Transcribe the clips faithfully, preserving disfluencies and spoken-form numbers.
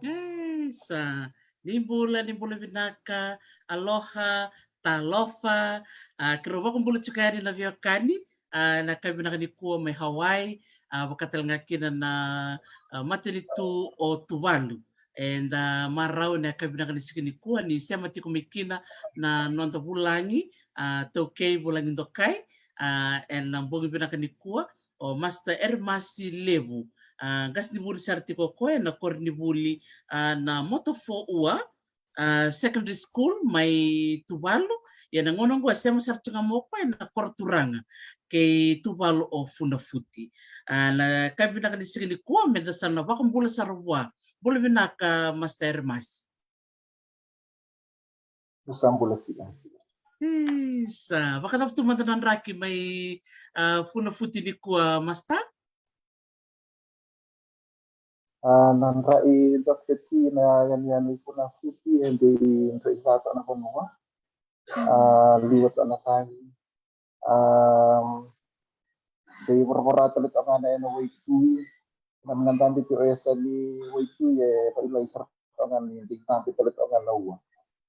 Isa, ni bula, ni bula vinaka, aloha, talofa, a, keirau vakabula tiko yani na veiwekani, a, na yakavi vinaka nikua mai Hawaii, a, vakatalega kina na, a, matanitu o Tuvalu. Eda marau na yakavi vinaka ni siga nikua ni sema tiko mai kina na noda vulagi, a, taukei vulagi dokai, a, ena bogi vinaka nikua, o Master Eremasi Levu, a, qasenivuli sara tiko o koya ena koronivuli, a, na Motofoua, a, Secondary School mai Tuvalu. Ia na gauna oqo e sema sara tiko ga mai o koya ena koro turaga kei Tuvalu o Funafuti. A, na yakavi vinaka ni siga nikua meda sa na vakabula sara vua. Bula vinaka, Master Eremasi. Ni sa bula tiko. Isa, vakacava tu mada na draki mai, a, Funafuti nikua, Master? A, na drai doka ti na yanuyanu i Funafuti e dei drai ca toka na vanua. A, liwa toka na cagi. A, Dei voravora tale toka ga na ena waitui. Na mena dabe tiko e sa ni waitui e vailai sara toka ga ni dei dabe tale toka ga na ua.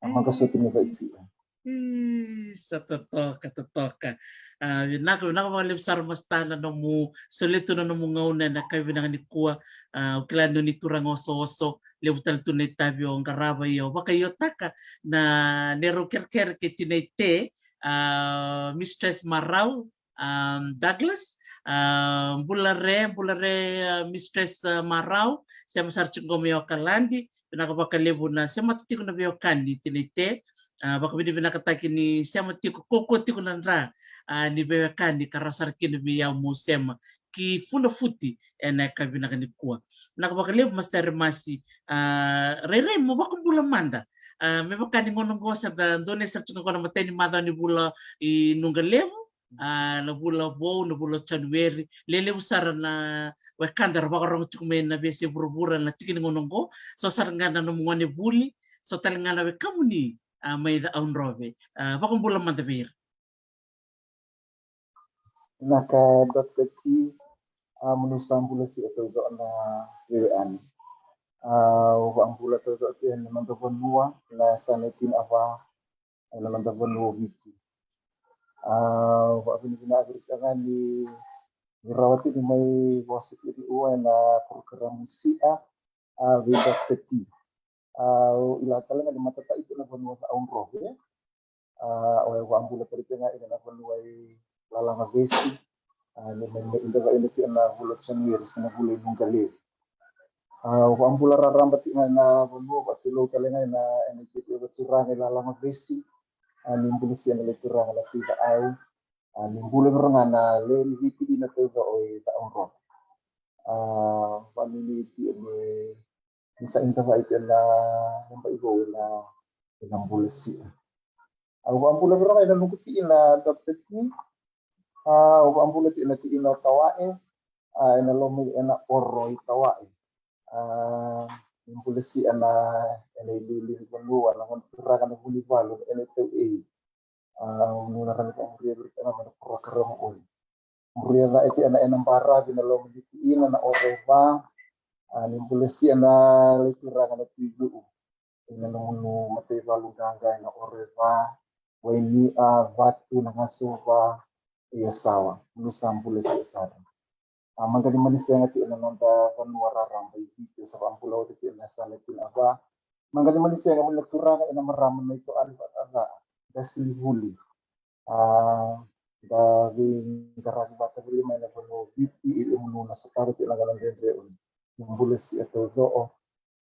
A maga soti ni vaisi'a. Isa, totoka, totoka. A, vinaka, vinaka vakalevu sara Masta na nomu solia tu na nomu gauna ena yakavi vinaka nikua. A, au kila ni o ni turaga osooso, levu tale tu na itavi o qarava, ia o vakaiotaka na neirau kerekere kei tinai Te, a, Mistress Marau, um, Douglas, a, bula re, bula re, a, Mistress, a, Marau, sema sara tiko qo mai Okaladi, vinaka vakalevu na semata tiko na veiwekani tinai Te, a, vakavinavinakataki ni sema tiko, kaukaua tiko na dra, a, ni veiwekani ka rawa sara kina vei au meu sema ki Funafuti ena yakavi vinaka nikua. Vinaka vakalevu Masta Eremasi, a, rairai mo vakabula mada. A, me vaka ni gauna qo sa da donui sara tiko qo na imatai ni macawa ni vula i Nuqalevu, a, na vula vou, na vula o Janueri. Lelevu sara na wekada ra vakarorogo tiko mai na veiyasai vuravura na tiki ni gauna oqo. So sara ga na nomu gone vuli, so tale ga na wekamuni, a, mai Ca'audrove. A, vakabula mada vei ira. Vinaka Doctor T, a, mo ni sa bula si'a taucoko na veiwekani. A, au vakabula taucoko tu ena noda vanua, na yasana e tini a va, ena noda vanua o Viti. A, au vakavinavinaka vei ira ga ni rawa tiko ni mai vosa kina ua ena porokaramu si'a, a, vei Doctor T. A, au kila tale ga ni matata i tu na vanua o Ca'audrove. A, au vakabula tale tu ga ena vanua i Lalagavesi. A, ni mai mai ida va'ina tu ena vula o Janueri se na vula i Nuqalevu. A, au vakabula raraba tu ga ena vanua, vakatulou tale ga ena, ena keitou turaga i Lalagavesi. A, ni bula si'a na lewe turaga na Tui Va'au. A, ni bula vei ira ga na lewe ni Viti dina taucoko i Ca'audrove. A, va'anuinui tu ni, ni sa ida va'i tu ena, ena bai vou ena, ena bula si'a. Au vakabula vei ira ga ena noqu ti'ina Doctor T. A, au vakabula ti'ina, ti'ina o Tawa'e. A, ena loma i, ena oro i Tawa'e. A, ni bula si'a na, ena iliuliu ni vanua, na gone turaga na Vunivalu, ena Tau'ei. A, au nuna rawa ni vakamuria vei ira ga mai na porokaramu oya. Muria ca'e tu ena, ena baravi na loma ni ti'ina na oro e va. A, ni bula si'a na lewe turaga na Tui Lu'u. Ena nomuni mataivalu qaqa ena oro e va, Waini'a, Vatu, Nagasawa, Yasawa. Ni sa bula si'a sara. A, maqali mani sega tu ena noda vanua raraba i Viti, sa vakabula oti tu ena yasana e tini a va. Maqali mani sega vei na turaga ena marama na ito'ani va'aca'a, qasenivuli. A, da veiqaravi vata voli mai na vanua o Viti, i emunu na sotava tu ena gauna dredre oya. Ni bula si'a taucoko.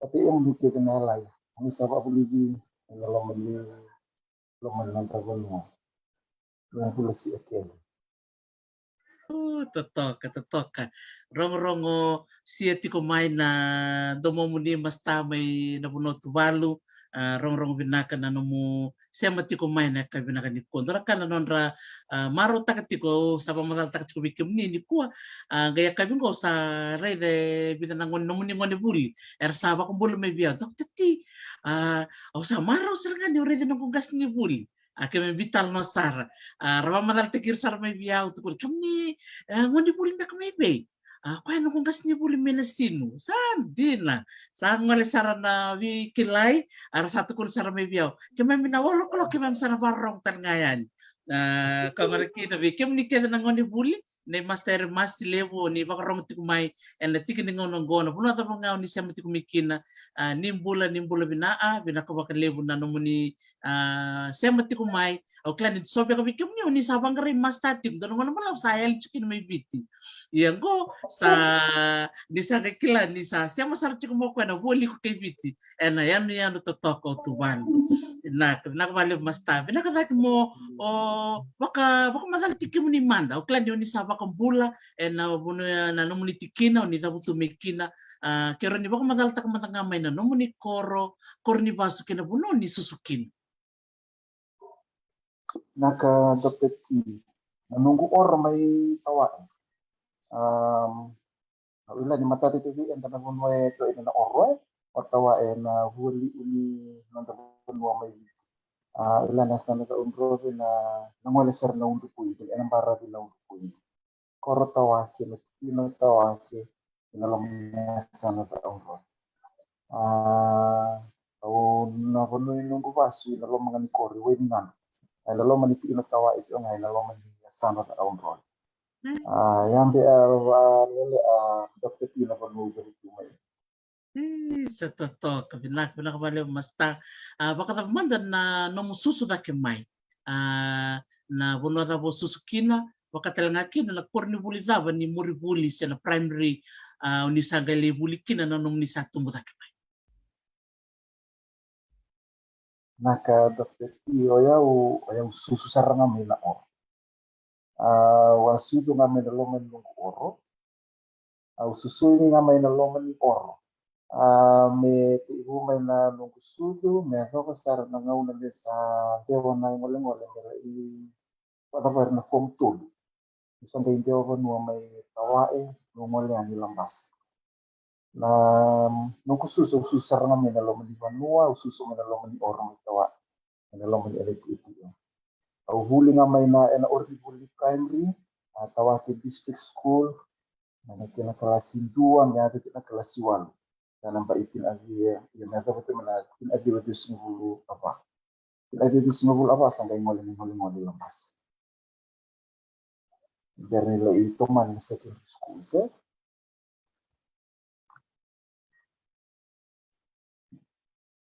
Vata i emunu kece na yalai. Ni sa vakavulici ena loma ni, loma ni noda vanua. Ni bula si'a kece. O, totoka, totoka. Rogorogo si'a tiko mai na domomuni Masta mai na vanua o Tuvalu. A, rogorogo vinaka na nomu sema tiko mai na yakavi vinaka nikua. Dua na ka na nodra, a, marautaka tiko, au sa vakamacalataka tiko vei kemuni nikua. A, qai yakavi qo au sa raica e vica na gone, nomuni gone vuli era sa vakabula mai vei au, Doctor T, a, au sa marau sara ga ni'u raica noqu qasenivuli. A, keimami veitalanoa sara. A, ra vakamacalataki ira sara mai vei au, tukuna, kemuni, e, gone vuli beka mai vei? A, koya noqu qasenivuli mai Nasinu. Sa dina. Sa gole sara na veikilai, a, ra sa tukuna sara mai vei au, keimami na walokaloko, keimami sa na vakarorogo tale ga yani. A, ka gole kina vei kemuni kece na gone vuli, nei Masta Eremasi, levu o ni vakarorogo tiko mai ena tiki ni gauna oqo, na vanua cava ga o ni sema tiko mai kina. A, ni bula, ni bula vina, a, vinaka vakalevu na nomuni, a, sema tiko mai. Au kila ni so beka vei kemuni o ni sa vaqarai Masta tiko, dua na gauna balavu sa yali tiko kina mai Viti. Ia qo sa, ni sa qai kila ni sa sema sara tiko mai o koya na vualiku kei Viti ena yanuyanu totoka o Tuvalu. Vinaka, vinaka vakalevu Masta. Vinaka cake mo, o, vaka, vakamacalataki kemuni mada. Au kila ni o ni sa vakabula ena vanua, na nomuni tikina o ni cavutu mai kina. A, ke rawa ni vakamacalataka mada ga mai na nomuni koro, koro ni vasu kei na vanua o ni susu kina. Vinaka Doctor T. Na noqu oro mai Tawa'e. Um, au kila ni matata tu vei eda na vanua e to'o ina na oro, e, o Tawa'e na vuali'u ni noda vanua mai Viti. A, au kila na yasana Ca'audrove na, na gole sara na Udru Point, ena baravi na Udru Point. koro Tawake, na tikina Tawake, ena loma ni yasana Cakaudrove. A, au na vanua ni noqu vasu ena loma ga ni koro i Wainigadra. A, ena loma ni tikina Tawake tiko ga ena loma ni yasana Cakaudrove. A, ya be a, a, lele a, Doctor T na vanua au vuli tu mai. Sa totoka, vinaka, vinaka vakalevu Masta. A, vakacava mada na nomu susu cake mai? A, na vanua cava o susu kina, vaka tale ga kina na koronivuli cava ni muri vuli se na primary, a, o ni sa qai lai vuli kina na nomuni sa tubu cake mai? Na ka, Doctor T, o yau, o yau susu sara ga mai na oro. A, au a sucu ga mai na loma ni noqu oro. Au susu ga mai na loma ni oro. A, me tekivu mai na noqu sucu, me yacova sara na gauna me sa dewa na igolegole me ra i vakacavari na form tolu. Ni sa qai dewa vanua mai Tawake, meu gole yani Labasa. Na noqu susu, au susu sara ga mai na loma ni vanua, au susu mai na loma ni oro mai Tawake, mai na loma ni L P T. Au vuli ga mai na ena koronivuli primary, a, Tawake District School, mai na kena kalasi dua me yaco kina kalasi walu. Sa na bai tini ka ciwa, ia me yacova tu mai na tini ka ciwa ciwasagavulu ka va. Tini ka ciwa ciwasagavulu ka va sa qai gole ni gole gole Labasa. Bera ni lai tomani na secondary school, se?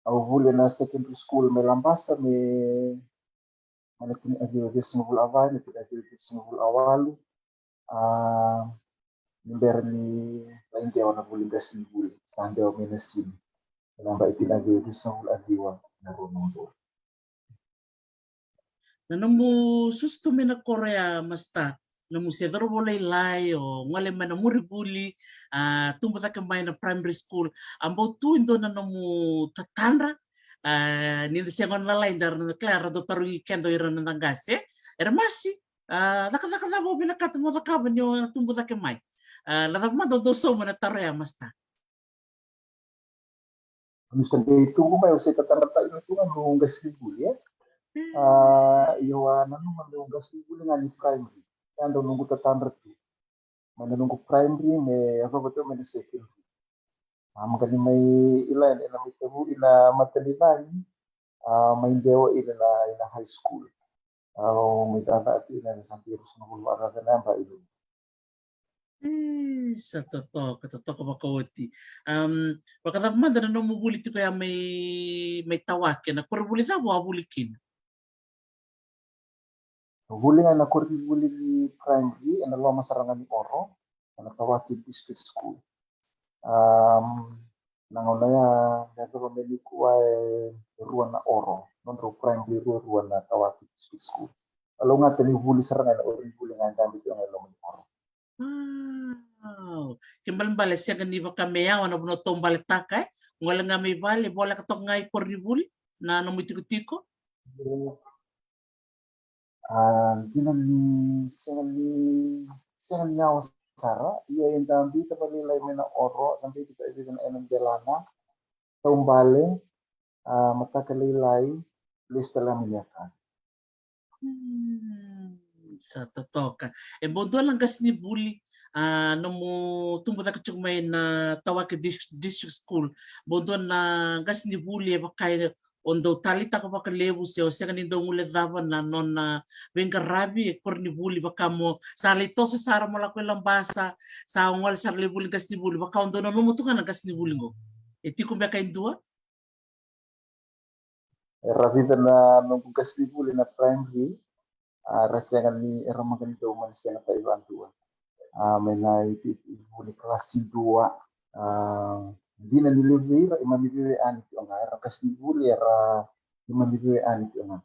Au vuli na secondary school mai Labasa me, mai na tini ka ciwa ciwasagavulu ka va, na tini ka ciwa ciwasagavulu ka walu. A, ni bera ni lai dewa na vuli qasenivuli, sa dewa mai na sini. Ena bai tini ka ciwa ciwasagavulu ka ciwa na rua na udolu. Na nomu susu tu mai na koro ya Masta, nomu se cauravou lailai, o gole mai na muri vuli, a, tubu cake mai na primary school, a bau tu e dua na nomu tatadra, a, ni da se gone lalai da ra na kila era dau tarogi keda o ira na noda qase, era masi, a, cakacaka cava o vinakata mo cakava ni o tubu cake mai? A, na cava mada o dau sauma na taro ya Masta? Ni sa qai tubu mai, au se tatadra tale tu ga meu qasenivuli, e? A, io, au a nanuma meu qasenivuli ga ni primary. Ya dau noqu tatadra tu. Mai na noqu primary me yacova tu mai na secondary. A, maqali mai ila ena mai tavu ina matanicagi. A, mai dewa ina na, ina high school. A, au mai cakacaka tu ina na Santa Cruz na vulu vakacaca na yaba ina. E, sa totoka, totoka vakaoti. Am, vakacava mada na nomu vuli tiko ya mai, mai Tawake, na koronivuli cava o a vuli kina? Au vuli ga ena koronivuli ni primary ena loma sara ga ni oro, ena Tawake District School. Am, na gauna ya, me yacova me nikua e rua na oro, nodrau primary ruarua na Tawake District School. A, au gata ni vuli sara ga ena koronivuli ga e dabe tiko ga e loma ni oro. Wow. Ke balebale sega ni vaka me yawa na vanua taubaletaka, e? Gole ga mai vale, voleka toka ga i koronivuli na nomu itikotiko? A, dina ni sega ni, sega ni yawa sara, ia e dabe tiko vakalailai mai na oro, dabe tiko e vica na ena delana, taubale, a, mataka lailai, lesu tale ga mai na yakavi. Hmm, sa totoka. E bau dua na qasenivuli, a, nomu tubu cake tiko mai na Tawake Dis-, District School. Bau dua na qasenivuli e vaka e o dau taleitaka vakalevu se o sega ni dau guilecava na nona veiqaravi e koronivuli vaka mo sa lai toso sara mo lako i Labasa, sa gole sara lai vuli qasenivuli, vaka o dau nanuma tu ga na qasenivuli qo. E tiko beka e dua? Era vica na noqu qasenivuli na primary, a, ra sega ni, era maka ni dau mani sega tale vakadua. A, mai na i, i, i vuli kalasi dua, a, dina ni levu vei ira, i mami veiwekani tiko ga, era qasenivuli, era i mami veiwekani tiko ga.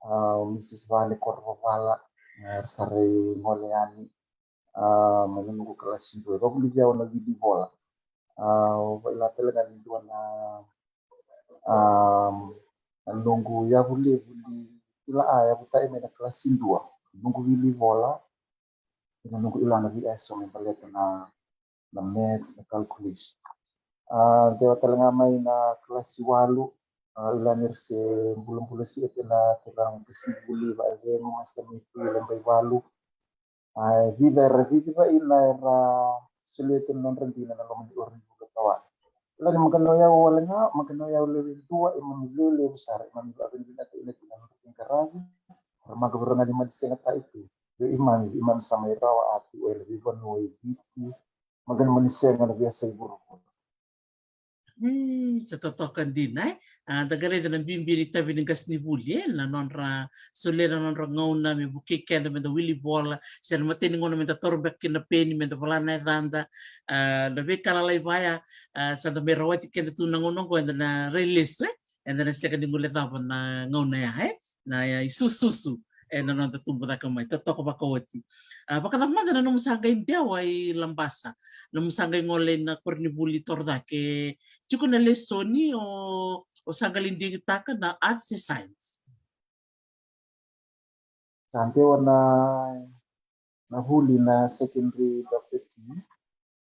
A, o Mrs Vale Korovavala, a, era sa rai gole yani, a, mai na noqu kalasi dua, e vavulici au na wili vola. A, au vaila tale ga ni dua na, a, na noqu yavu levu ni kila, a, yavu tai mai na kalasi dua, noqu wili vola, ena noqu ila na veiso me baleta na, na maths, na calculation. A, dewa tale ga mai na kalasi walu, a, ila ni ra se bulabula siete na turaga qasenivuli, Vaevenu, Master Mitu, Lebaivalu. A, e vica era cicivaki na era solia tu na nodra dina ena loma ni oro ni vula tawa. Kila ni maka na o yau wale ga, maka na o yau lewe dua, e mami lewe lewe sara, e mami vakavinavinaka ina tu na nodra qaravi. Ra maka vura ga ni mani sega tai tu. Io, i mami, i mami sa mai rawa a tu ena veivanua e Viti. Maka ni mani sega na veiyasai vuravura. Sa totoka dina e. A, da qai raica na bibi ni tavi ni qasenivuli e, na nodra solia na nodra gauna me vukei keda me da wili vola, se na matai ni gauna me da taura beka kina na peni me da vola na yacada. A, na veika lalai vaya, a, sa da mai rawati keda tu na gauna oqo, eda na rai lesu e, eda na sega ni guilecava na gauna ya e, na isususu ena noda tubu cake mai. Totoka vakaoti. A, vakacava mada na nomu sa qai dewa i Labasa, nomu sa qai gole ina koronivuli torocake, tiko na lesoni o, o sa qai lai digitaka na arts e science? Sa dewa na, na vuli na secondary, Doctor T,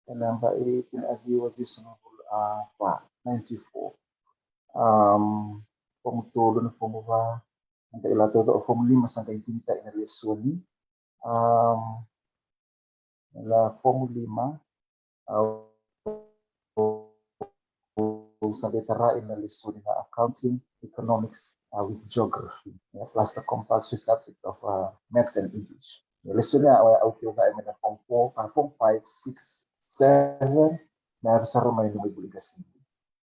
ena yabaki tini ka ciwa ciwasagavulu ka va, ninety-four. Um, fomu tolu na fomu va, na qai la toso o fomu lima sa qai digitaki na lesoni. Um, na fomu lima, au sa qai tara ina lesoni na accounting, economics, uh, with geography, yeah, plus the compulsory subjects of, uh, maths and English. Na lesoni ya, au, au kila ga e mai na form four, uh, form five, six, seven, me yaco sara mai na mai vuli qasenivuli.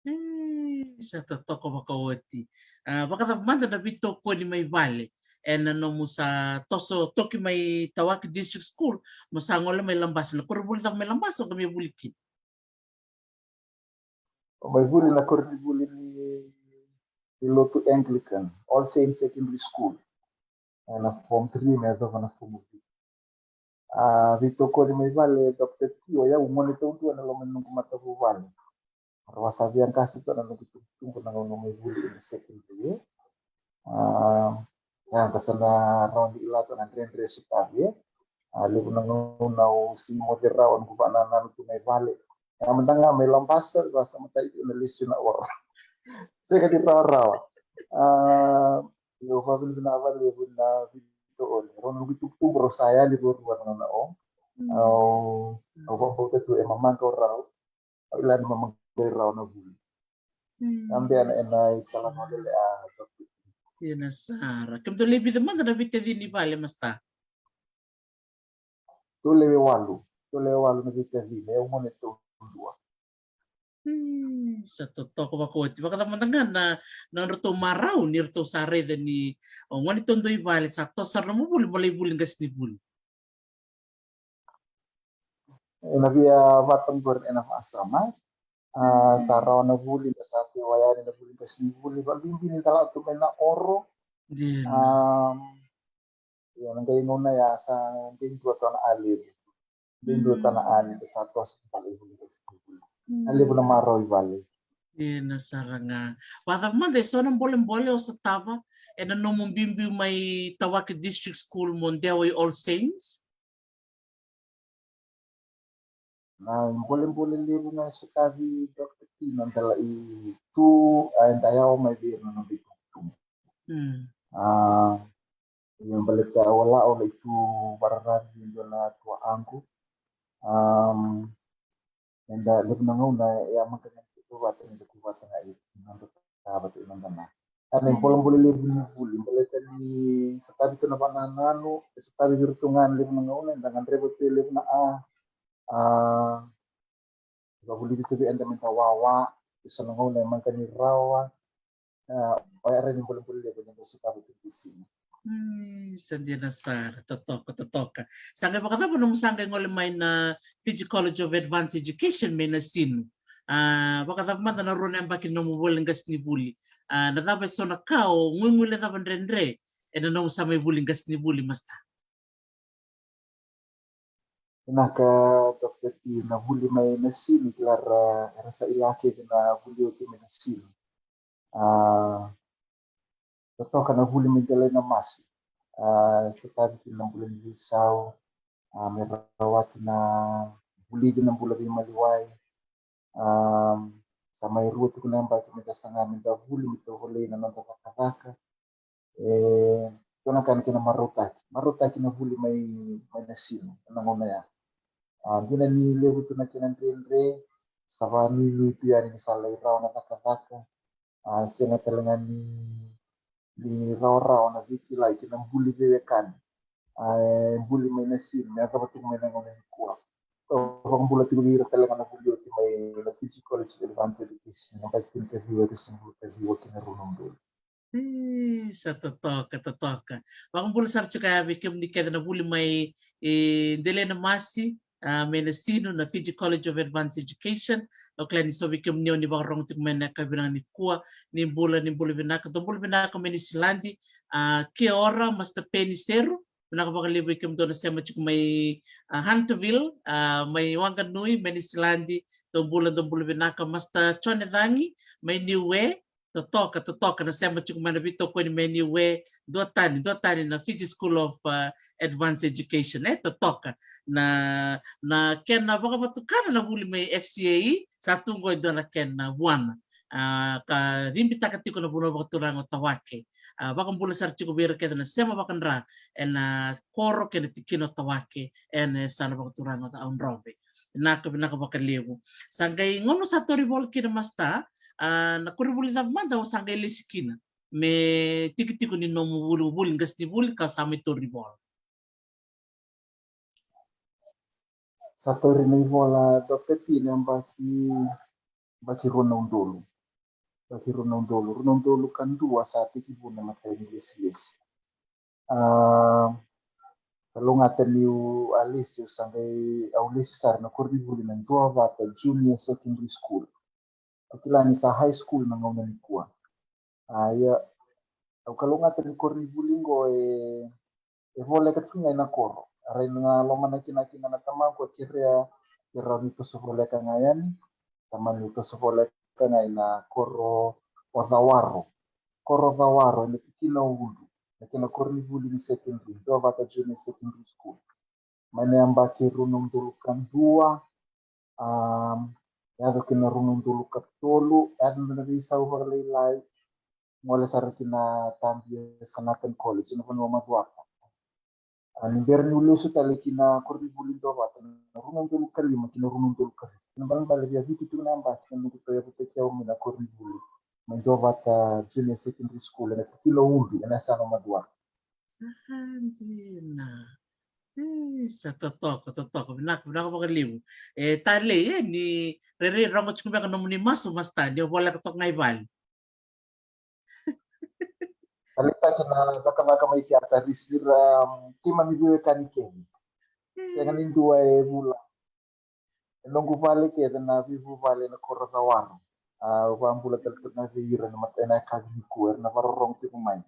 E, sa totoka vakaoti. A, vakacava mada na veitokoni mai vale ena nomu sa toso toki mai Tawake District School mo sa gole mai Labasa, na koronivuli cava mai Labasa o qai mai vuli kina? O mai vuli na koronivuli ni, ni lotu Anglican, All Saints Secondary School. Ena form three me yacova na form four. A, veitokoni mai vale, Doctor T, o yau gone taudua ena loma ni noqu matavuvale. Rawa sa via qase tu na noqu tubutubu na gauna mai vuli ena secondary. A, ya, qase na rawa ni kila tu na dredre sotavi. A, levu na gauna au sega ni moce rawa noqu vakanananu tu mai vale. Ya mada ga mai Labasa, vakasamataki tu na lesu ena oro. Sega ni rawarawa. A, io, vakavinavinaka vakalevu na video. Rau na noqu tubutubu rau sa yali ruarua na gauna o. Au, au vakabauta tu e mamaqa o rau. Au kila ni mamaqa o rau na vuli. Ena, ena italanoa lele a. Dina sara. Kemudou lewe vica mada na veitacini i vale, Masta? Tou lewe walu. Tou lewe walu na veitacini, au gone taudua. Hmm, sa totoka vakaoti. Vakacava mada ga na, na nodratou marau ni ratou sa raica ni o gone taudua i vale, sa toso sara nomu vuli mo lai vuli qasenivuli? Ena via vata qori ena vakasama. A, sa rawa na vuli, da sa tewa yani na vuli qasenivuli, vakabibi ni da lako tu mai na oro. Dina. A, ia, na qai gauna ya sa qai dua tu na a levu. Qai dua tu na a ni da sa toso mai vuli qasenivuli. A levu na marau i vale. Dina sara ga. Vakacava mada eso na bolebole o sotava ena nomu biubiu mai Tawake District School mo dewa i All Saints? Na bolebole levu ga e sotavi, Doctor T, na dala i tu, a, eda yawa mai vei ira na noda itubutubu. Mm. A, ia baleta au a lai tu vakararavi vei dua na tuaqu. Am, eda levu na gauna e a maka ga ni tu vata, ni tu vata ga i noda ka vata i noda na. A, na ibolebole levu ni vuli, baleta ni sotavi tu na vakanananu, e sotavi vei iratou ga na levu na gauna eda gadreva tu e levu na a, a, vakavulici tu vei eda meda wawa, e so na gauna e maka ni rawa. A, oya e rai ni bolebole levu eda sotava tu e Viti. Mm, sa dina sara, totoka, totoka. Sa qai vakacava nomu sa qai gole mai na Fiji College of Advanced Education mai Nasinu? A, vakacava mada na rua na yabaki ni nomu vuli qasenivuli? A, na cava eso na ka o guiguilecava dredre ena nomu sa mai vuli qasenivuli, Masta? Vinaka, Doctor T, na vuli mai Nasinu, kila era, era sa kila kece na vuli oti mai Nasinu. A, totoka na vuli mai Delainamasi. A, sotavi kina na bula ni veisau. A, me rawati na vulici na bula veimaliwai. A, sa mai rua tiko na yabaki meda saga meda vuli, me tovolei na noda cakacaka. E, Dua na ka na kena marautaki, marautaki na vuli mai, mai Nasinu ena gauna ya. A, dina ni levu tu na kena dredre, sa vakanuinui tu yani ni sa lai rawa na cakacaka. A, sega tale ga ni, ni rawarawa na veikilai kei na buli veiwekani. A, e buli mai Nasinu me yacova tiko mai na gauna nikua. Au vakabula tiko vei ira tale ga na vuli oti mai na Fiji College of Advanced Education, na yabaki tinikaciwa, ruasagavulu kaciwa kei na rua na udolu. E, sa totoka, totoka. Vakabula sara tiko ya vei kemuni kece na vuli mai, e, Delainamasi, a, mai Nasinu, na Fiji College of Advanced Education. Au kila ni so vei kemuni o ni vakarogo tiko mai na yakavi vinaka nikua, ni bula, ni bula vinaka, dou bula vinaka mai Niusiladi. A, kia ora, Master Peni Seru, vinaka vakalevu vei kemudou na sema tiko mai, a, Hunterville, a, mai Wanganui, mai Niusiladi, dou bula, dou bula vinaka. Master Jone Cagi, mai Niue, totoka, totoka na sema tiko mai na veitokoni mai Niue, duatani, duatani na Fiji School of, uh, Advanced Education, e, totoka. Na, na kena vakavatukana na vuli mai F C A E, sa tu qo e dua na kena vuana. A, ka cibitaka tiko na vanua vakaturaga o Tawake. A, vakabula sara tiko vei ira kece na sema vakadra ena koro kei na tikina o Tawake ena yasana vakaturaga o Audrove. Vinaka, vinaka vakalevu. Sa qai gauna sa tauri vola kina, Master, a, na koronivuli cava mada o sa qai lesi kina me tikotiko ni nomu vuli, vuli qasenivuli ka sa mai tauri vola? Sa tauri na ivola, Doctor T, na yabaki, yabaki rua na udolu. Yabaki rua na udolu, rua na udolu ka dua sa tekivu na imatai ni lesilesi. A, kalougata niu a lesi, au sa qai, au lesi sara na koronivuli na Duavata Junior Secondary School. Au kila ni sa high school na gauna nikua. A, ia, au kalougata ni koronivuli qo e, e voleka tu ga ina koro. A rai na lomanakinaki ga na tamaqu, a kerea, kerea ni toso voleka ga yani. Tamani, toso voleka ga ina koro o Cawaro. Koro o Cawaro, ena tikina o Udu. Na kena koronivuli ni secondary, Duavata Junior Secondary School. Mai na yabaki rua na udolu ka dua, a, yaco ki na rua na udolu ka tolu, yaco na veisau vakalailai, gole sara ki na Tabia Sanakan College, na vanua o Macuata. A, ni bera niu lesu tale ki na koronivuli Duavata, na rua na udolu ka lima ki na rua na udolu ka vitu. Na balebale via vitu tu na yabaki na noqu tauyavutaki au mai na koronivuli mai Duavata Junior Secondary School, ena tikina o Udu, ena yasana o Macuata. Sa dina. E, sa totoka, totoka. Vinaka, vinaka vakalevu. E, talei, e, ni rairai rogo tiko beka nomuni masu, Master, ni o voleka toka ga i vale. Taleitaki na cakacaka mai kea, Tarisi, ni ra, um, keimami veiwekani kece. Sega ni dua e vula. E noqu vale kece na veivuvale na koro Cawaro. A, au vakabula tale tu ga vei ira na mata ena yakavi nikua, era na vakarorogo tiko mai.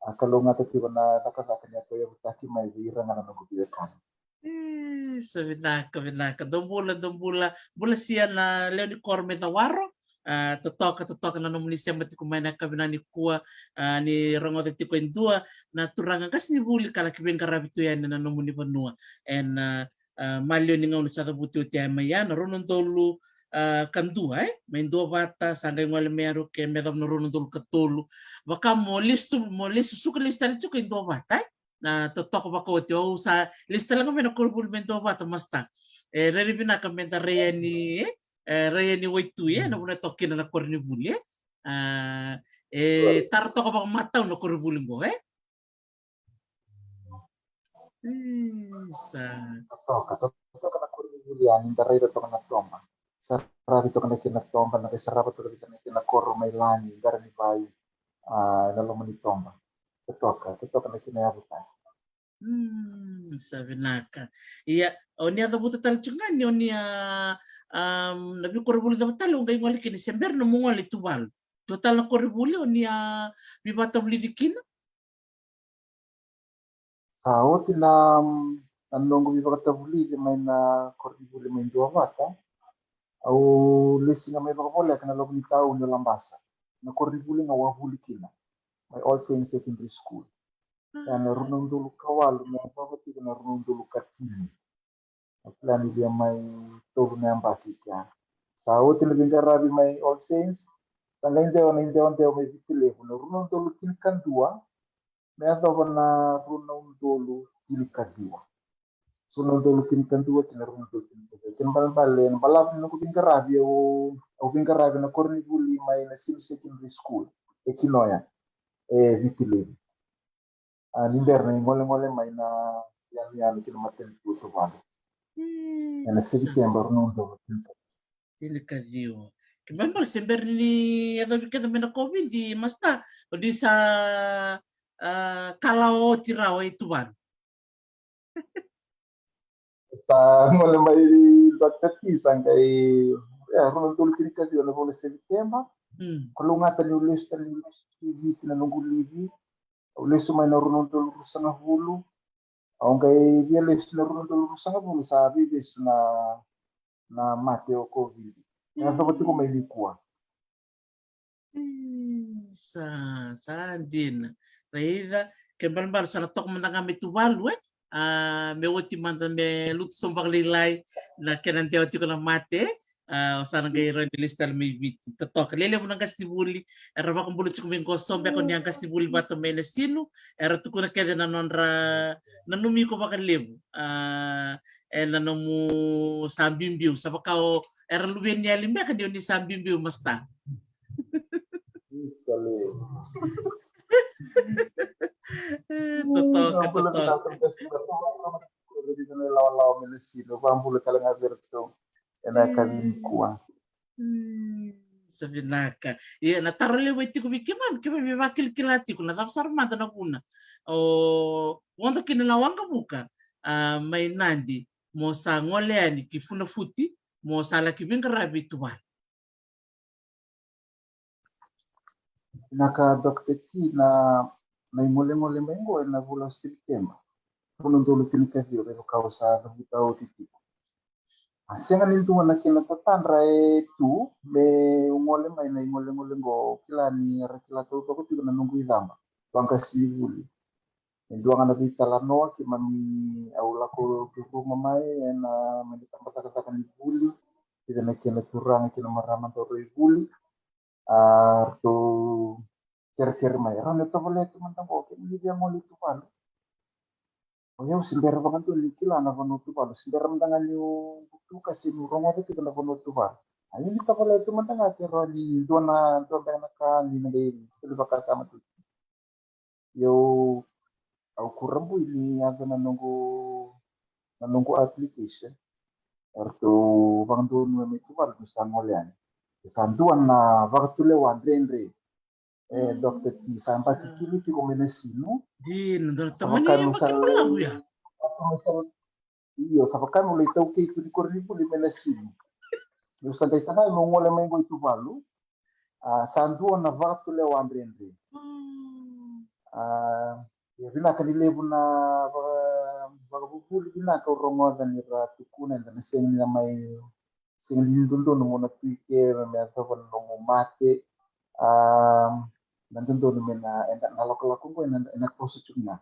A, kalougata tiko na cakacaka ni a tauyavutaki mai vei ira ga na noqu veiwekani. E, sa vinaka, vinaka. Dou bula, dou bula. Bula sia na lewe ni koro mai Cawaro. A, totoka, totoka na nomuni sema tiko mai na yakavi nikua. A, ni rogoca tiko e dua na turaga qasenivuli ka laki veiqaravi tu yani na nomuni vanua. Ena, a, a, maliwa ni gauna sa cavuti oti mai ya, na rua na udolu, a, ka dua, e? Mai Duavata, sa qai gole mai Aroke, me yacova na rua na udolu ka tolu. Vaka mo lesu, mo lesu suka lesu tale tiko i Duavata, e? Na totoka vakaoti, au sa lesu tale ga mai na koronivuli mai Duavata, Master. E, rairai vinaka meda rai yani, e? E, rai yani waitui, e? Na vanua e toka kina na koronivuli, e? A, e, tara toka vakamatau na koronivuli qo, e? Isa. Toka, toka na koronivuli yani, da raica toka na toba. Saravi toka na kena toba, na qai sarava toka vita na kena koro mai lagi, qara ni vai, a, na loma ni toba. Toka, toka na kena yavutaki. Mm, sa vinaka. Ia, o ni a cavuta tale tiko ga ni o ni a, um, na veikoronivuli cava tale o qai gole kina, se bera nomu gole i Tuvalu? Dua tale na koronivuli o ni a veivakatavulici kina? Sa oti na, na noqu veivakatavulici mai na koronivuli mai Duavata, au lesi ga mai vakavoleka na loma ni tauni o Labasa. Na koronivuli ga au a vuli kina, mai All Saints Secondary School. Ena rua na udolu ka walu me yacova tiko na rua na udolu ka tini. Au kila ni via mai tolu na yabaki kea. Sa oti na veiqaravi mai All Saints, sa qai dewa na idewadewa mai Viti Levu, na rua na udolu tinikadua me yacova na rua na udolu tinikaciwa. Rua na udolu tinikaciwa kei na rua na udolu tinikaciwa. Kena ibalebale, na balavu ni noqu veiqaravi, au, au veiqaravi na koronivuli mai na Sinu Secondary School e Kinoya, e Viti Levu. A, ni bera na igolegole mai na yanuyanu kei na matanitu o Tuvalu ena Sepiteba rua na udolu tinikaciwa. Tinikaciwa. Kena ibalebale se bera ni yacovi kece mai na COVID, Masta, o ni sa, a, kalawa oti rawa i Tuvalu. Sa gole mai Doctor T, sa qai, e, rua na udolu tinikaciwa na vula o Sepiteba. Mm. Kalougata niu lesu tale, niu lesu i Viti na noqu livi. Au lesu mai na rua na udolu ruasagavulu. Au qai via lesu na rua na udolu ruasagavulu, sa veivesu na, na mate o COVID. E yacova tiko mai nikua. Ii, sa, sa dina. Raica, kena ibalebale sa na toka mada ga mai Tuvalu, e? A, me oti mada, me lutu sobu vakalailai na kena dewa tiko na mate, e? A, o sa na qai rawa ni lesu tale mai Viti. Totoka, lelevu na qasenivuli era vakabula tiko mai qo, so beka ni a qasenivuli vata mai na Sinu, era tukuna kece na nodra nanumi iko vakalevu. A, ena nomu sa biubiu, sa vaka o era luveniyali beka ni o ni sa biubiu, Masta. Io, sa levu. E, totoka, totoka. Lawalawa mai na Sinu, vakabula tale ga vei iratou ena yakavi nikua. Mm, sa vinaka. Ia, na taro levu e tiko vei keimami, keimami vakilakila tiko na cava sara mada na vuna o vodo kina na waqavuka, a, mai Nadi, mo sa gole yani ki Funafuti, mo sa laki veiqaravi i Tuvalu. Vinaka Doctor T, na, na igolegole mai qo ena vula o Sepiteba rua na udolu tinikaciwa, me vaka au sa cavuta oti tiko. A, sega ni dua na kena tatadra e tu meu gole mai na igolegole qo, kila ni era kila taucoko tiko na noqu icaba vaqasenivuli. E dua ga na veitalanoa keimami, au lako curuma mai ena, mai na tabacakacaka ni vuli, kei na kena turaga kei na marama dauraivola. A, ratou kerekere mai, rawa ni tovolea tu mada qo, kemuni via gole i Tuvalu. O yau se bera vakadua niu kila na vanua o Tuvalu, se bera mada ga niu butuka se niu rogoca tiko na vanua o Tuvalu. A, ia ni tovolea tu mada ga ke rawa ni dua na, dua beka na ka ni na qai soli vakasama tu. Io, au kurabui ni yaco na noqu, na noqu application. Eratou vakadonuya mai Tuvalu me sa gole yani. Sa dua na vakatulewa dredre. E, Doctor T, sa basikili tiko mai na Sinu. Dina, dua na tamani vakabalavu ya. Io, sa vaka meu lai taukei tu ni koronivuli mai na Sinu. Meu sa qai sagai meu gole mai qo i Tuvalu. A, sa dua na vakatulewa dredre. Mm. A, ia vinaka ni levu na vaka, vakavuvuli vinaka au rogoca ni ra tukuna eda na sega ni na mai, sega ni dodonu mo na tu i ke me yacova na nomu mate. A, na dodonu me na, eda na lakolako qo ena, ena toso tiko ga.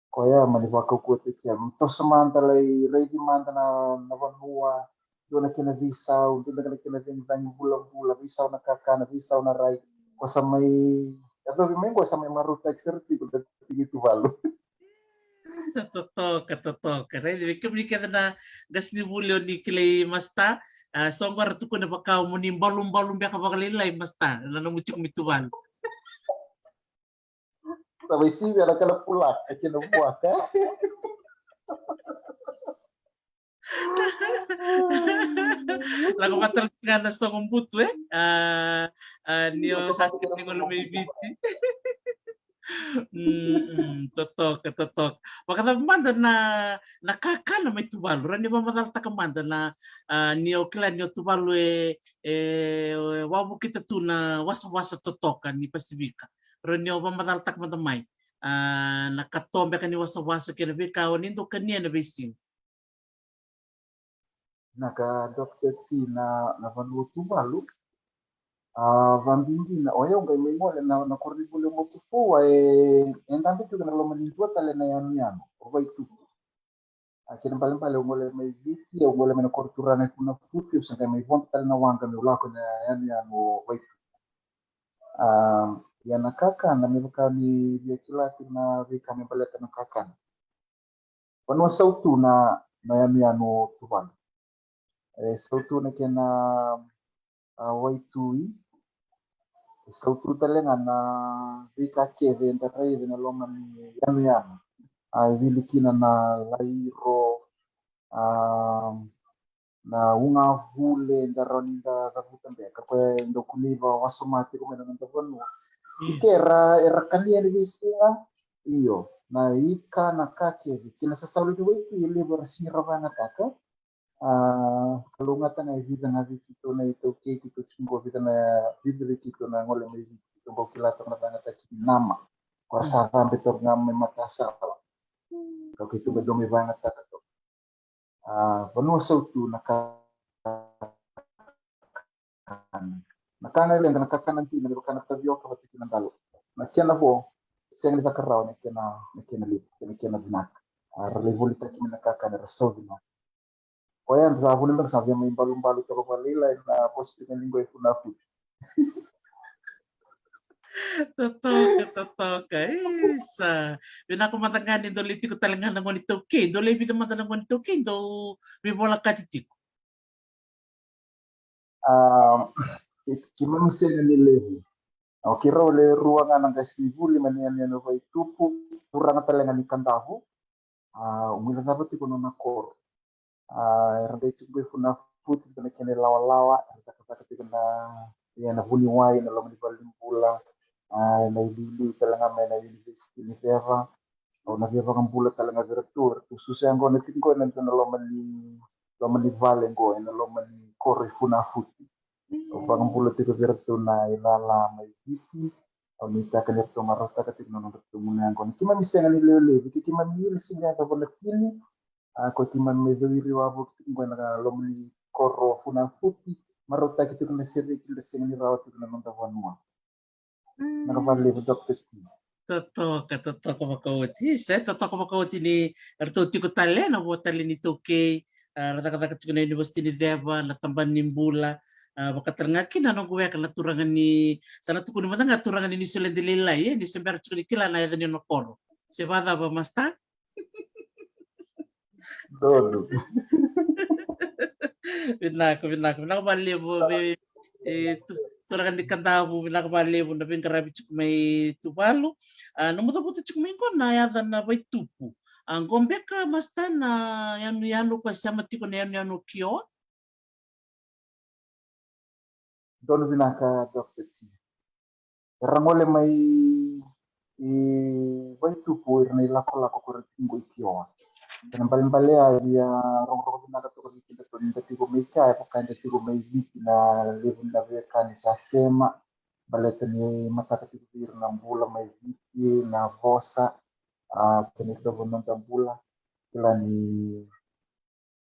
Koya mani vakaukauwataki au. Toso mada, lai raici mada na, na vanua, dua na kena veisau, dua na kena cagicagi bulabula, veisau na kakana, veisau na rai. Ko sa mai yacovi mai qo sa mai marautaki sara tiko na tiki Tuvalu. Sa totoka, totoka. Raici vei kemuni kece na qasenivuli o ni kilai Masta. A, so qo ra tukuna vaka o mo ni balubalu beka vakalailai Masta na nomu tiko mai Tuvalu. Sa mai sivia na kena pulaka kei na vuaka. Lako vata ga na sogo butu, e? A, a, ni o sa sega ni gole mai Viti. Mm, mm, totoka, totoka. Vakacava mada na, na kakana mai Tuvalu? Rawa ni vakamacalataka mada na, a, ni o kila ni o Tuvalu e, e, e wavokita tu na wasawasa totoka ni Pasifika. Rawa ni o vakamacalataka mada mai, a, na katoa beka ni wasawasa kei na veika o ni dau kania ena veisiga. Vinaka Doctor T, na, na vanua o Tuvalu. A, vakabibi na, o yau qai mai gole na, na koronivuli o Motufoua, e, e dabe tiko ena loma ni dua tale na yanuyanu, o Vaituku. A, kena ibalebale au gole mai Viti, au gole mai na koro turaga e Funafuti, au sa qai mai vodo tale na waqa meu lako ena yanuyanu o Vaituku. A, Ia na kakana, me vaka ni via kila tu na veika me baleta na kakana. Vanua sautu na, na yanuyanu o Tuvalu. E sautu na kena, a, waitui. E sautu tale ga na veika kece eda raica ena loma ni yanuyanu. A, e vili kina na lairo, a, na ugavule, da rawa ni da cavuta beka, koya e dau kunei vakawasoma tiko mai na noda vanua. Mm. Ke era, era kania ena veisiga, io, na ika, na ka kece, kei na sasalu ni waitui e levu era sega ni rawa ni vakayagataka. A, kalougata ga e vica ga vei keitou na iTaukei, keitou tiko qo, vica na, vica vei keitou na gole mai Viti, keitou bau kila toka na vakayagataki ni nama. Ko ra sa cabe toka ga mai matasawa. Ka keitou qai dau mai vakayagataka toka. A, vanua sautu na ka, na ka ga e leqa, na kakana dina me vaka na tavioka vata kei na dalo. Na kena vo, sega ni caka rawa na kena, na kena levu, na kena vinaka. A, ra lai volitaki mai na kakana, ra sau vinaka. Koya eda sa vuni beka sa via mai balubalu toka vakalailai na vosa tiko ni qo e Funafuti. Totoka, totoka. Isa. Vinaka mada ga ni dou lai tiko tale ga na gone iTaukei. Dou lai vica mada na gone iTaukei dou veivolakati tiko? A, ke-, keimami sega ni levu. O keirau le rua ga na qasenivuli mai na yanuyanu o Vaitupu, turaga tale ga ni Kadavu. A, o mai cakava tiko na nona koro. A, era qai tiko qo e Funafuti, tiko na kena ilawalawa, era cakacaka tiko na, ia, na vuniwai, na loma ni valenibula, a, na iliuliu tale ga mai na Univesiti ni Ceva. Au na via vakabula tale ga vei iratou, eratou susu yaqona tiko qo ena dua na loma ni, loma ni vale qo, ena loma ni koro e Funafuti. Au vakabula tiko vei iratou na ilala mai Viti. Au nuitaka ni ratou marautaka tiko na nodratou gunu yaqona. Keimami sega ni lewe levu, ke keimami wili sega ni yacova na tini. A, ko keimami mai cowiri wavoki tiko qo ena loma ni koro Funafuti. Marautaki tiko na sereki, da sega ni rawa tiko na noda vanua. Vinaka vakalevu, Doctor T. Totoka, totoka vakaoti. Isa, e totoka vakaoti ni ratou tiko tale na vo tale ni iTaukei, a, ra cakacaka tiko na Univesiti ni Ceva, na tabana ni bula, a, vaka tale ga kina na noqu weka na turaga ni, sa na tukuni mada ga turaga ni Niusiladi lailai, e, ni se bera tiko ni kila na yaca ni nona koro. Se vakacava, Masta? Donu. Vinaka, vinaka, vinaka vakalevu, e, e, tu-, turaga ni Kadavu, vinaka vakalevu na veiqaravi tiko mai Tuvalu. A, nomu cavuta tiko mai qo na yaca na Vaitupu. A, qo beka, Masta, na yanuyanu ko e sema tiko na yanuyanu o Kioa? Donu vinaka, Doctor T. Era gole mai i Vaitupu ira na ilakolako ko ira tiko qo i Kioa. Kena balebale a via rogorogo vinaka toka vei kedatou ni da tiko mai kea, e vaka eda tiko mai Viti, na levu ni na veiwekani sa sema. Baleta ni mataka tiko vei ira na bula mai Viti, na vosa, a, kena itovo ni noda bula. Kila ni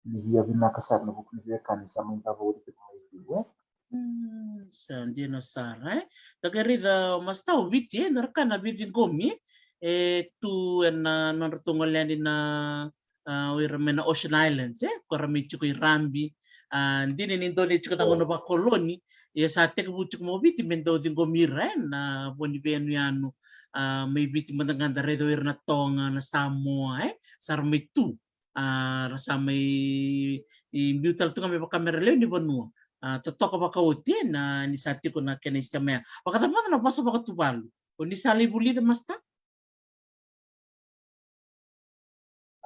ni via vinaka sara na vuku ni veiwekani sa mai davo oti tiko mai Viti, e? Mm, sa dina sara, e? Toka e raica, Masta, o Viti, e, na ra ka na veiciqomi, e, tu ena nodratou gole yani na, a, o ira mai na Ocean Islands, e? Ko ra mai tiko i Rabi, a, dina ni dau ni tiko na gauna vakoloni, ia sa tekivu tiko mai Viti me dau ciqomi ira, e, na vo ni veiyanuyanu, a, mai Viti mada ga da raica o ira na Toga, na Samoa, e? Sa ra mai tu. A, ra sa mai, i, biu tale tu ga me vaka me ra lewe ni vanua. A, totoka vakaoti, e, na ni sa tiko na kena isema ya. Vakacava mada na vosa vakaTuvalu? O ni sa lai vulica, Masta?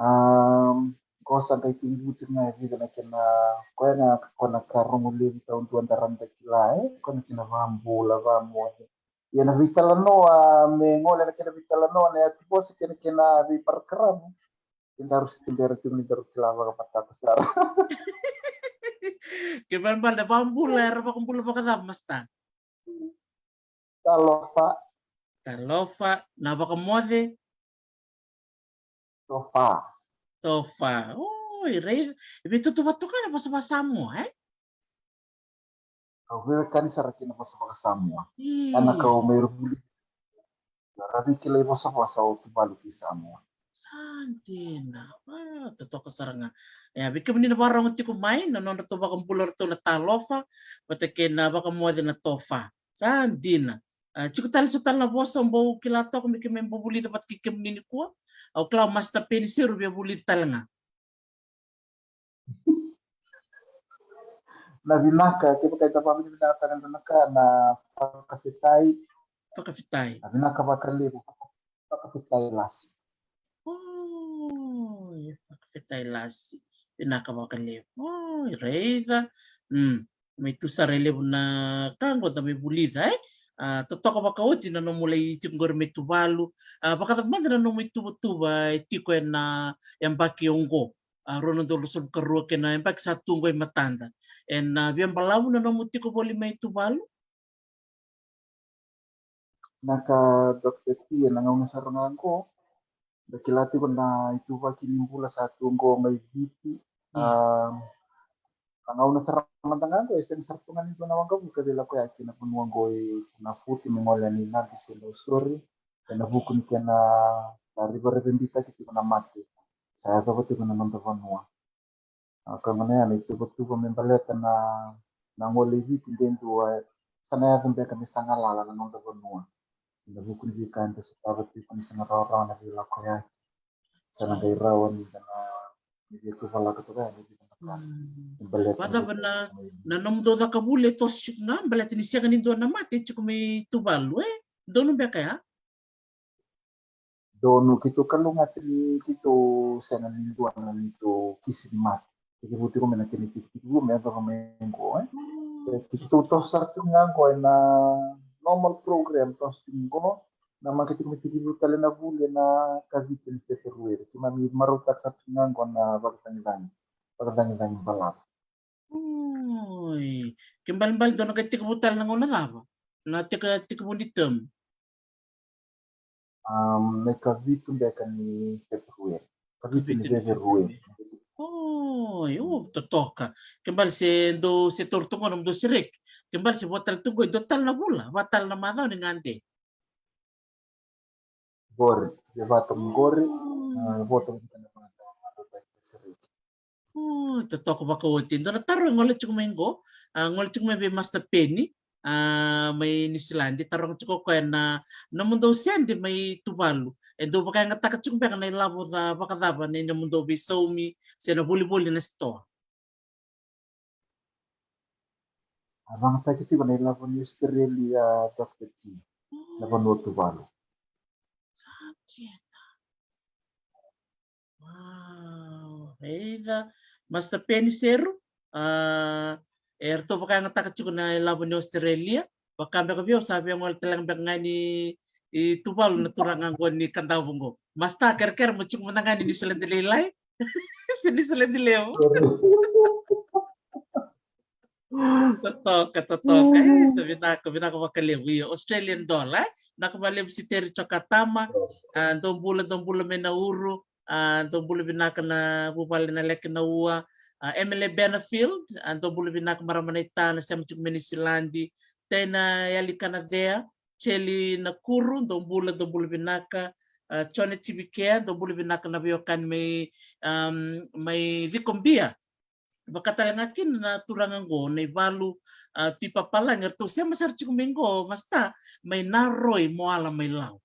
Am, qo sa qai tekivu tiko ga e vica na kena, koya ga ko na ka rogo levu taudua da rawa ni da kila, e, ko na kena vabula, vamoce. Ia na veitalanoa, me gole na kena veitalanoa, na yatu vosa kei na kena veiparakaramu. Ke daru se tubera tiko ni daru kila vakamatata sara. Ke balebale na vakabula, era vakabula vakacava, Masta? Talofa. Talofa, na vakamoce? Tofa. Tofa. Oi, raica. E veitutu vata toka na vosa vakaSamoa, e? Au veiwekani sara kina vosa vakaSamoa. Io. Ana kau mai ra vuli. Ra veikilai vosavosa o Tuvalu kei Samoa. Sa dina. A, totoka sara ga. Ia, vei kemuni na vakarogo tiko mai, na nodratou vakabula ratou na talofa, vata kei na vakamoce na tofa. Sa dina. A, tiko tale so tale na vosa o bau kila toka me keimami bau vulica vata kei kemuni nikua? Au kila o Master Peni Seru via vulica tale ga. Na vinaka, kevaka e tavami ni vinaka tale na ka na fakafetai. Fakafetai. Na vinaka vakalevu, fakafetai Lasi. Oi, fakafetai Lasi. Vinaka vakalevu. Oi, raica. Mm. Mai tu sara e levu na ka qo da mai vulica, e? A, totoka vakaoti na nomu lai tiko qori mai Tuvalu. A, vakacava mada na nomu ituvatuva e tiko ena yabaki oqo, a, rua na udolu ruasagavulu ka rua kei na yabaki sa tu qo e matada. Ena via balavu na nomu tiko voli mai Tuvalu? Na ka, Doctor T, ena gauna sara ga qo, da kila tiko na ituvaki ni bula sa tu qo mai Viti. Ia. A, na gauna sara mada ga qo, e sega sara tu ga ni dua na waqavuka vei lako yaki na vanua qo e Funafuti me gole yani i Nadi se Nausori. Ena vuku ni kena, a, rivarivabitaki tiko na mate sa yacova tiko na noda vanua. A, ka gona ya na ituvatuva me baleta na, na gole i Viti de dua, e, sa na yaco beka ni sa galala na noda vanua. Ena vuku ni veika eda sotava tiko ni sa na rawarawa na veilakoyaki. Sa na qai rawa ni da na, ni veituvalaka toka ya, ni veituvalaka. Mm. Me baleta na, na nomudou cakacaka vuli e toso tiko ga, baleta ni sega ni dua na mate tiko mai Tuvalu, e? Donu beka ya? Donu, keitou kalougata ni keitou sega ni dua na neitou kisi ni mate. Tekivu tiko mai na kena itikotiko me yacova mai qo, e. Mm. E, keitou toso sara tiko ga qo ena normal program, toso tiko qo. Na mate tiko me tekivu tale na vuli ena ikavitu ni Feperueri. Keimami marautaka sara tiko ga qo na vakacagicagi, vakacagicagi balavu. Oi, ke balebale dou na qai tekivu tale na gauna cava? Na teka, tekivu ni term? Um, na ikavitu beka ni Feperueri. Ikavitu ni Feperueri. Oi, o, totoka. Ke bale se dou se taura tu qo na nomudou sereki. Ke bale se vo tale tu qo e dua tale na vula, va tale na macawa ni gade. Qori, e va toka qori, mm, a, vo toka qori na macawa, macawa ni sereki. O, totoka vakaoti. Dua na taro e gole tiko mai qo, a, gole tiko mai vei Master Peni, a, mai Niusiladi, taroga tiko o koya na, nomudou sede mai Tuvalu e dou vakayagataka tiko beka na ilavo ca, vakacava, na nomudou veisaumi se na volivoli na sitoa? A, vagataki tiko na ilavo ni Australia, Doctor T, na vanua o Tuvalu. Sa dina. Wow, raica. Master Peni Seru, a, eratou vakayagataka tiko na ilavo ni Australia. Vaka beka vei au sa via gole tale ga beka ga ni, i Tuvalu na turaga qo ni Kadavu qo. Master, kerekere mo tiko mada ga ni Niusiladi lailai se Niusiladi levu. Totoka, totoka. E, sa vinaka, vinaka vakalevu. Io, Australian dollar, e? Vinaka vakalevu Siteri Jokatama. A, dou bula, dou bula mai Nauru. A, dou bula vinaka na vuvale na Leke na Ua. A, Emily Benefield, a, dou bula vinaka marama naita na sema tiko mai Niusiladi. Tena Yalikanacea, Jeli Nakuru, dou bula, dou bula vinaka. A, Jone Tivikea, dou bula vinaka na veiwekani mai, um, mai Cikobia. Vaka tale ga kina na turaga qo, na ivalu, a, Tui Papalagi, eratou sema sara tiko mai qo, Master, mai Naroi, Moala mai Lau.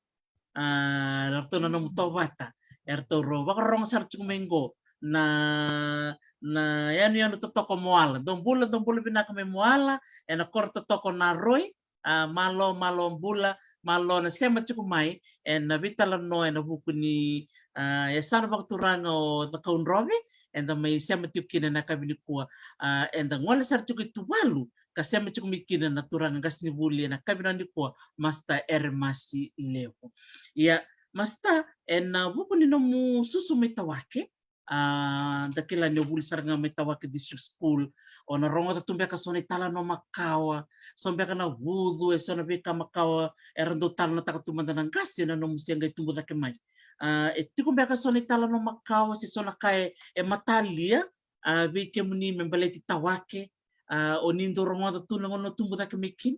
A, eratou na nomu tovata, eratou rau vakarorogo sara tiko mai qo na, na yanuyanu totoka o Moala. Dou bula, dou bula vinaka mai Moala, ena koro totoka o Naroi. A, malo, malo bula, malo na sema tiko mai ena veitalanoa ena vuku ni, a, yasana vakaturaga o Cakaudrove, eda mai sema tiko kina ena yakavi nikua. A, eda gole sara tiko i Tuvalu ka sema tiko mai kina na turaga qasenivuli ena yakavi nikua, Master Eremasi Levu. Ia, Master, ena vuku ni nomu susu mai Tawake, a, da kila ni o vuli sara ga mai Tawake District School, o na rogoca tu beka so na italanoa makawa, so beka na vucu, e so na veika makawa era dau talanoataka tu mada na qase na nomu se qai tubu cake mai. A, e tiko beka so na italanoa makawa se so na ka e, e matalia, a, vei kemuni me baleti Tawake, a, o ni dau rogoca tu na gauna o tubu cake mai kina?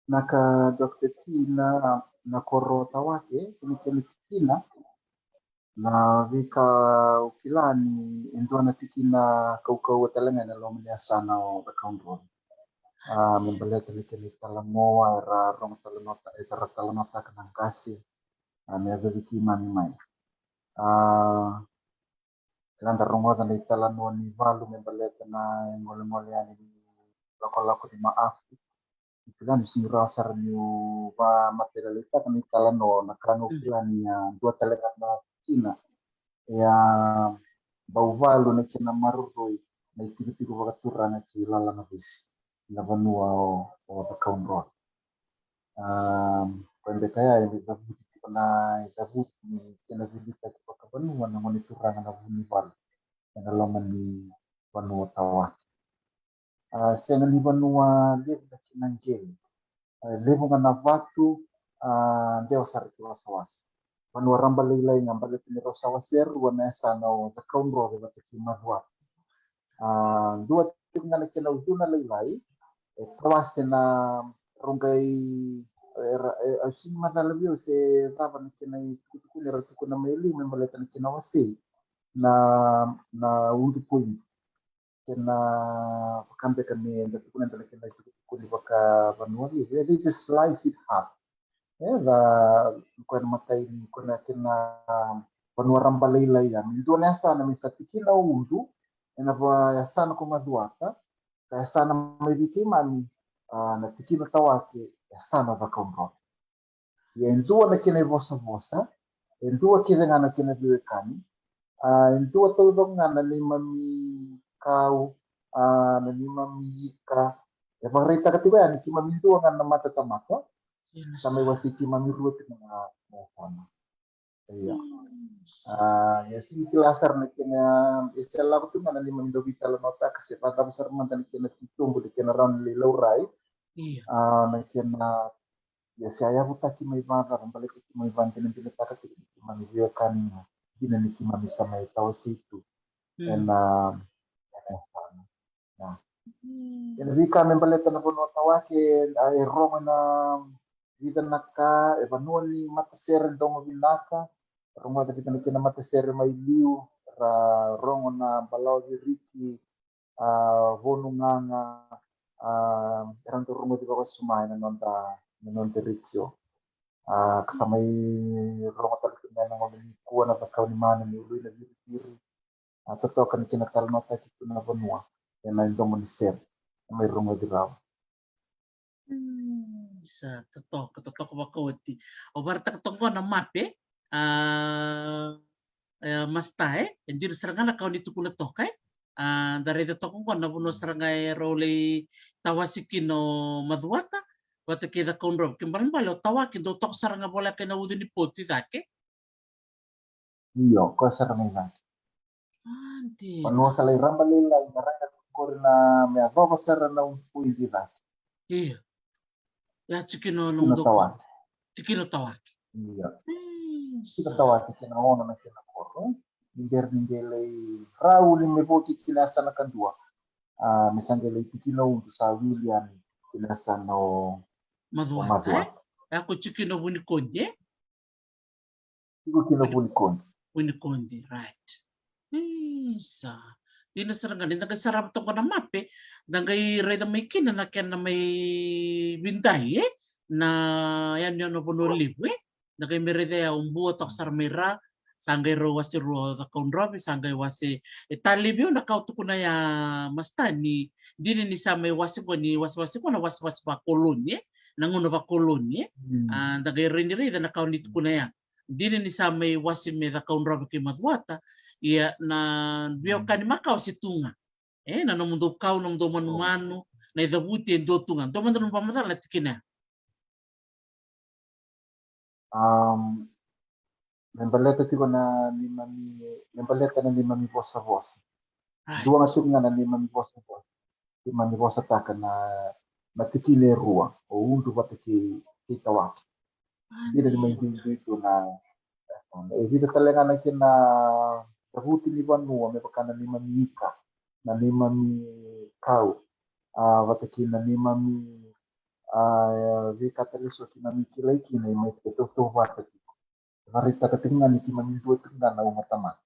Na ka, Doctor T, na, na koro Tawake, kemuni kina, na veika au kila ni e dua na tikina kaukauwa tale ga ena loma ni yasana o Cakaudrove. A, me baleta na kena italanoa era rogo talanoa, era talanoataka na qase. A, me yacovi keimami mai. A, keda rogoca na italanoa ni valu me baleta na igolegole yani ni lakolako ni Maafu. Kila ni sini rawa sara niu vakamatailalai taka na italanoa, na ka niu kila ni a dua tale ga na kina e a bau valu na kena maroroi na itikotiko vakaturaga kei Lalagavesi na vanua o, o Cakaudrove. A, koya beka ya e cavuti tiko na, e cavuti ni kena vilitaki vakavanua na gone turaga na Vunivalu ena loma ni vanua tawaki. A, sega ni vanua levu na kena qele. A, levu ga na vatu, a, dewa sara ki wasawasa. Vanua rabalailai ga baleta ni rau sa wasea rua na yasana o Cakaudrove vata kei Macuata. A, dua tiko ga na kena ucuna lailai, e tawase na rogo i, e, e, e, sini macala vei au se cava na kena itukutukuni era tukuna mai liu me baleta na kena wasei na, na udu poidi. Kena vaka beka me da tukuna na kena itukutukuni vakavanua vei, they just slice it half. E, da, koya na matai ni, koya na kena vanua rabalailai ya. Me dua na yasana me sa tikina o Udu, ena va yasana ko Macuata, ka yasana mai vei keimami, a, na tikina tawake, yasana Cakaudrove. Ia e dua na kena ivosavosa, e dua kece ga na kena veiwekani, a, e dua taucoko ga na neimami kau, a, na neimami ika. E vakaraitaka tiko yani keimami dua ga na matatamata, sa mai wasei keimami rua tiko na, na yasana. Ia. A, ia sini kila sara na kena, e se lako tu ga na neimami dau veitalanoataka se vakacava sara mada na kena titobu, na kena rawa ni lai laurai. Ia. A, na kena, ia se a yavutaki mai vakacava, baleta keimami vakadinadinataka tiko ni keimami veiwekani ga, dina ni keimami sa mai tawasei tu. Ena, ena, ia. Ena veika me baleta na vanua tawake, a, e rogo ena vica na ka, e vanua ni matasere domo vinaka, rogoca vica na kena matasere mai liu, ra rogo na balawa viriki, a, vonu gaga, a, era dau rogoci vakawasoma ena noda, na noda retio. A, ka sa mai rogo tale tu mai na gauna nikua na cakau ni mana ni ului na viriviri. A, totoka ni kena talanoataki tu na vanua ena idomo ni sere, e mai rogoci rawa. Mm, sa totoka, totoka vakaoti. Au vakaraitaka toka qo na mape, a, e, masta, e, e dina sara ga na ka o ni tukuna toka, e. A, da raica toka qo na vanua sara ga e rau lai tawasi kina o Macuata vata kei Cakaudrove, kena ibalebale o tawaki dau toka sara ga voleka ena ucu ni potu i cake. Io, koya sara mai cake. A, dina. Vanua sa lai rabalailai, me ra qori na me yacova sara na udu poidi cake. Io. Ia tikina na tikina tawaki. Tikina tawaki. Io. Tikina tawaki kei na ono na kena koro. Ni bera ni qai lai rauni me vo ki kina yasana kadua. A, me sa qai lai tikina udu sa wili yani kina yasana o Macuata. Macuata, e? Ia ko tikina Vunikodi, e? Tiko kina Vunikodi. Vunikodi, right. Isa. Dina sara ga ni da qai sarava toka na mape, da qai raica mai kina na kena mai vidai, e? Na yanuyanu Vanua Levu, e? Da qai mai raica ya o Bua toka sara mai ra, sa qai rau wase rua o Cakaudrove, sa qai wase, e talevi au na ka au tukuna ya masta ni, dina ni sa mai wase qo ni wasewase qo na wasewase vakoloni, e? Na gauna vakoloni, e? A, da qai rai ni raica na ka o ni tukuna ya. Dina ni sa mai wase me Cakaudrove kei Macuata, ia na veiwekani makawa se tu ga. E, na nomudou kau, nomudou manumanu, na icavuti e dua tu ga. Dua mada nomu vakamacala na tikina ya. Am, me baleta tiko na neimami, me baleta na neimami vosavosa. Dua ga tiko ga na neimami vosavosa. Keimami vosataka na, na tikina e rua, o Udu vata kei, kei Tawake. Dina ni mai duidui tu na, e vica tale ga na kena cavuti ni vanua me vaka na neimami ika, na neimami kau, a, vata kei na neimami, a, veika tale eso keimami kilai kina e mai tautauvata tiko. Vakaraitaka tiko ga ni keimami dua tiko ga na uma tamata.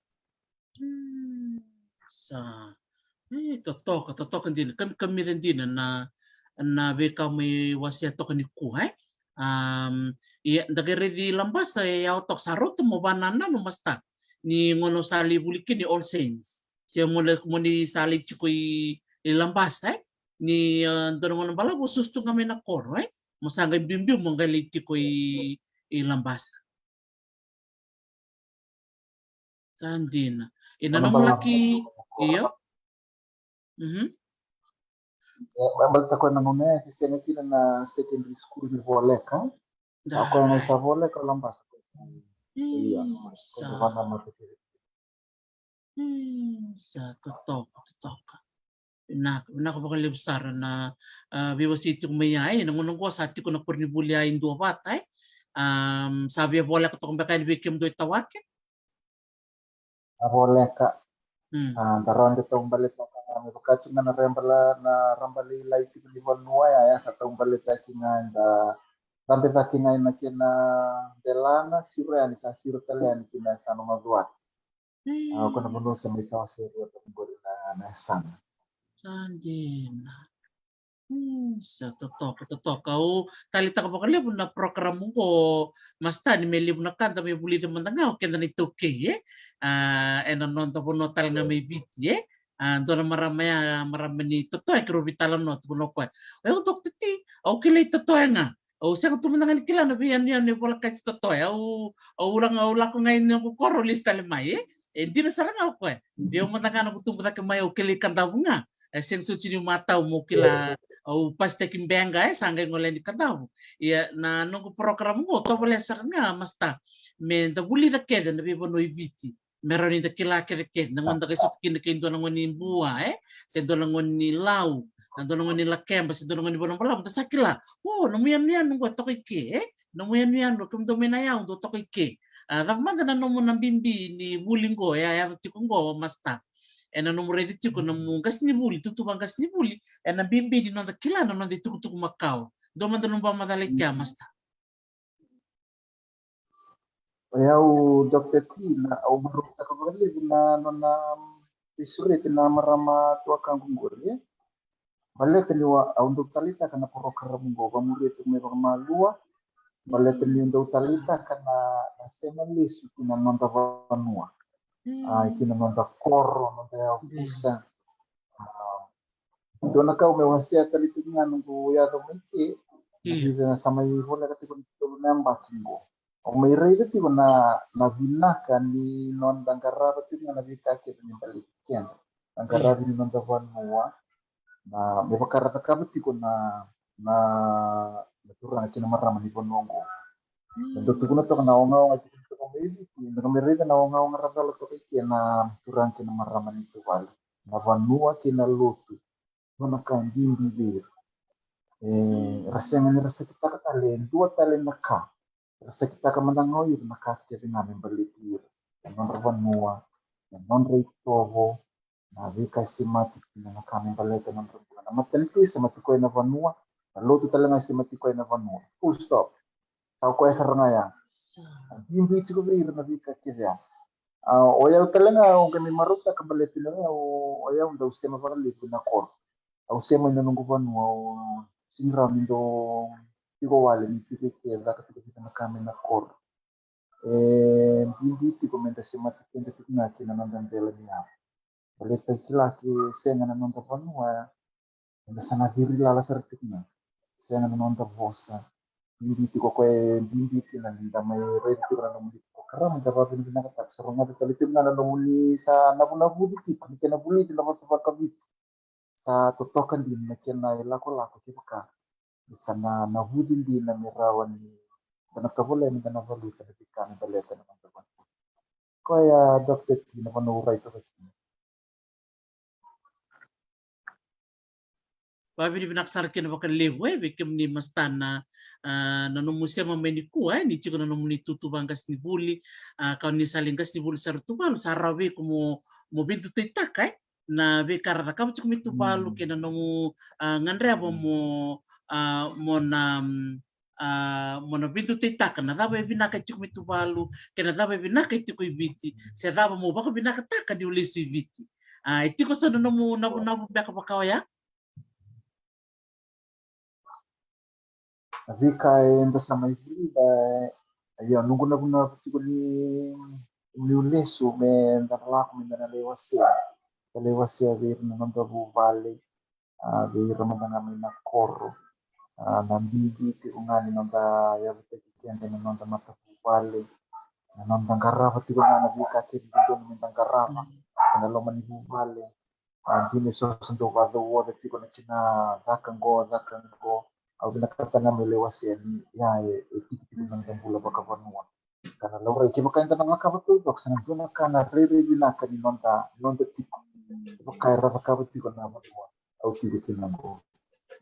Mm, sa. E, totoka, totoka dina. Kamikamica dina na, na veika mai wasea toka nikua, e. Am, ia, da qai raici Labasa, e yawa toka, sa rauta mo vanananu, Masta, ni gauna o sa lai vuli kina i All Saints. Se mo lai, mo ni sa lai tiko i, i Labasa, e. Ni, a, dua na gauna balavu o susu tu ga mai na koro, e. Mo sa qai biubiu mo qai lai tiko i, i Labasa. Sa dina. Ena nomu laki, io. Mhm. E, baleta koya na gauna ya se sega kina na secondary school ni voleka. Sa koya ga sa voleka Labasa. Ia, sa. Hmm, sa totoka, totoka. Vinaka, vinaka vakalevu sara na, a, veiwasei tiko mai ya, e, na gauna oqo sa tiko na koronivuli ya e dua vata, e. Am, sa via voleka toka beka yani vei kemudou e Tawake? A voleka. Hmm. Sa da rawa ni tau baletaka na me vaka tiko ga na rabala, na rabalailai tiko ni vanua ya, ya sa tau baletaki ga, da dabe cake ga ena kena delana, siro yani, sa siro tale yani kina sa na macuata. A, ko na vanua sa mai tawasei rua toka qori na, na yasana. Sa dina. Hmm, sa totoka, totoka. Au taleitaka vakalevu na program oqo, Masta, ni me levu na ka da mai vulica mada ga o keda na iTaukei, e. A, ena noda vanua tale ga mai Viti, e. A, dua na marama ya, marama ni Totoya, keirau veitalanoa, tukuna o koya, o yau, Doctor T, au kilai Totoya ga. Au sega tu mada ga ni kila na veiyanuyanu e volekati Totoya. Au, au ulaga, au lako ga i noqu koro, lesu tale mai, e. E dina sara ga o koya. Vei au mada ga noqu tubu cake mai, au kilai Kadavu ga. E sega soti niu matau mo kila, au pasitaki Beqa, e, sa qai gole yani Kadavu. Ia, na noqu program oqo, tovolea sara ga, Masta, me da vulica kece na veivanua i Viti. Me rawa ni da kila kece kece, na gauna da qai sota kina kei dua na gone ni Bua, e? Se dua na gone ni Lau, na dua na gone ni Lakeba, se dua na gone ni Vanuabalavu, da sa kila. O, nomu yanuyanu qo e toka i ke, e? Nomu yanuyanu, kemudou mai na yau, dou toka i ke. A, cava mada na nomu na bibi ni vuli qo, e a yaco tiko qo, Masta? Ena nomu raici tiko, nomu qasenivuli, tutu vaqasenivuli, ena bibi ni noda kila na noda itukutuku makawa. Dua mada nomu vakamacala i kea, Masta. O yau, Doctor T, na au marautaka vakalevu na nona veisureti na marama tuakaqu qori, e? Baleta niu a, au dau taleitaka na porokaramu qo, vamuria tiko mai vakamalua, baleta niu dau taleitaka na, na sema lesu ki na noda vanua. A, ki na noda koro, noda yavusa. A, dua na ka au mai wasea tale tiko ga noqu yaco mai ke, na vica na sa mai voleka tiko na tolu na yabaki qo. Au mai raica tiko na, na vinaka ni noda qarava tiko ga na veika kece me baleti keda. Na qaravi ni noda vanua, na me vaka ra cakava tiko na, na, na turaga kei na marama ni vanua qo. Da dau tukuna toka na ogaoga tiko toka mai Viti, da mai raica na ogaoga ra cala toka i ke na turaga kei na marama ni Tuvalu. Na vanua kei na lotu. Dua na ka e bibi vei ira. E, ra sega ni ra sakitaka tale e dua tale na ka. Ra sakitaka mada ga o ira na ka kece ga me baleti ira. Na nodra vanua, na nodra itovo, na veika e semati kina na ka me baleta na nodra bula. Na matanitu e semati koya na vanua, na lotu tale ga e semati koya na vanua. Full stop. Sa o koya sara ga ya. Sa. A bibi tiko vei ira na veika kece ya. A, o yau tale ga au qai mai marautaka baleta ni o yau, o yau dau sema vakalevu na koro. Au sema ina noqu vanua, au sega ni rawa ni dau tiko wale ni tiko i ke, caka tiko vei ira na ka mai na koro. E bibi tiko meda semati keda tiko ga kina noda dela ni yavu. Baleta kila ke sega na noda vanua, eda sa na ciri lala sara tiko ga. Sega na noda vosa. Bibi tiko koya, e bibi kina ni da mai raica tiko na nomuni porokaramu, da vakavinavinakataka. Sa rogoca tale tiko ga na nomuni sa navunavuci tiko ni kena vulici na vosa vakaviti. Sa totoka dina na kena ilakolako kevaka ni sa na navuci dina me rawa ni da na tovolea me da na valuta na veika me baleta na noda vanua. Koya, Doctor T, na vanua au rai toka kina. Vakavinavinaka sara kina vakalevu, e, vei kemuni Masta na, a, na nomu sema mai nikua, e, ni tiko na nomuni tutu vaqasenivuli, a, ka ni sa lai qasenivuli sara Tuvalu, sa rawa vei iko mo, mo veidutaitaka, e, na veika ra cakava tiko mai Tuvalu, kei na nomu, a, gadreva mo, a, mo na, mm, a, mo na veidutaitaka na cava e vinaka e tiko mai Tuvalu, kei na cava e vinaka e tiko i Viti, se cava mo vakavinakataka niu lesu i Viti. A, e tiko so na nomu navunavu beka vaka oya? Na veika eda sa mai vulica, e, ia, noqu na vuna tiko ni niu lesu me da lako me da na lai wasea. Da lai wasea vei ira na noda vuvale, a, vei ira mada ga mai na koro. A, na bibi tiko ga ni noda yavutaki keda na noda matavuvale, na noda qarava tiko ga na veika kece dodonu me da qarava ena loma ni vuvale. A, dina e so sa dau vakacauoca tiko na kena caka qo, caka qo. Au vinakata ga me lai wasea ni, ia, e, e tiki tiko na noda bula vakavanua. Ka na laurai, kevaka eda na cakava taucoko, sa na dua na ka na rairai vinaka ni noda, noda tiko. Kevaka era cakava tiko na vanua au tiko kina qo.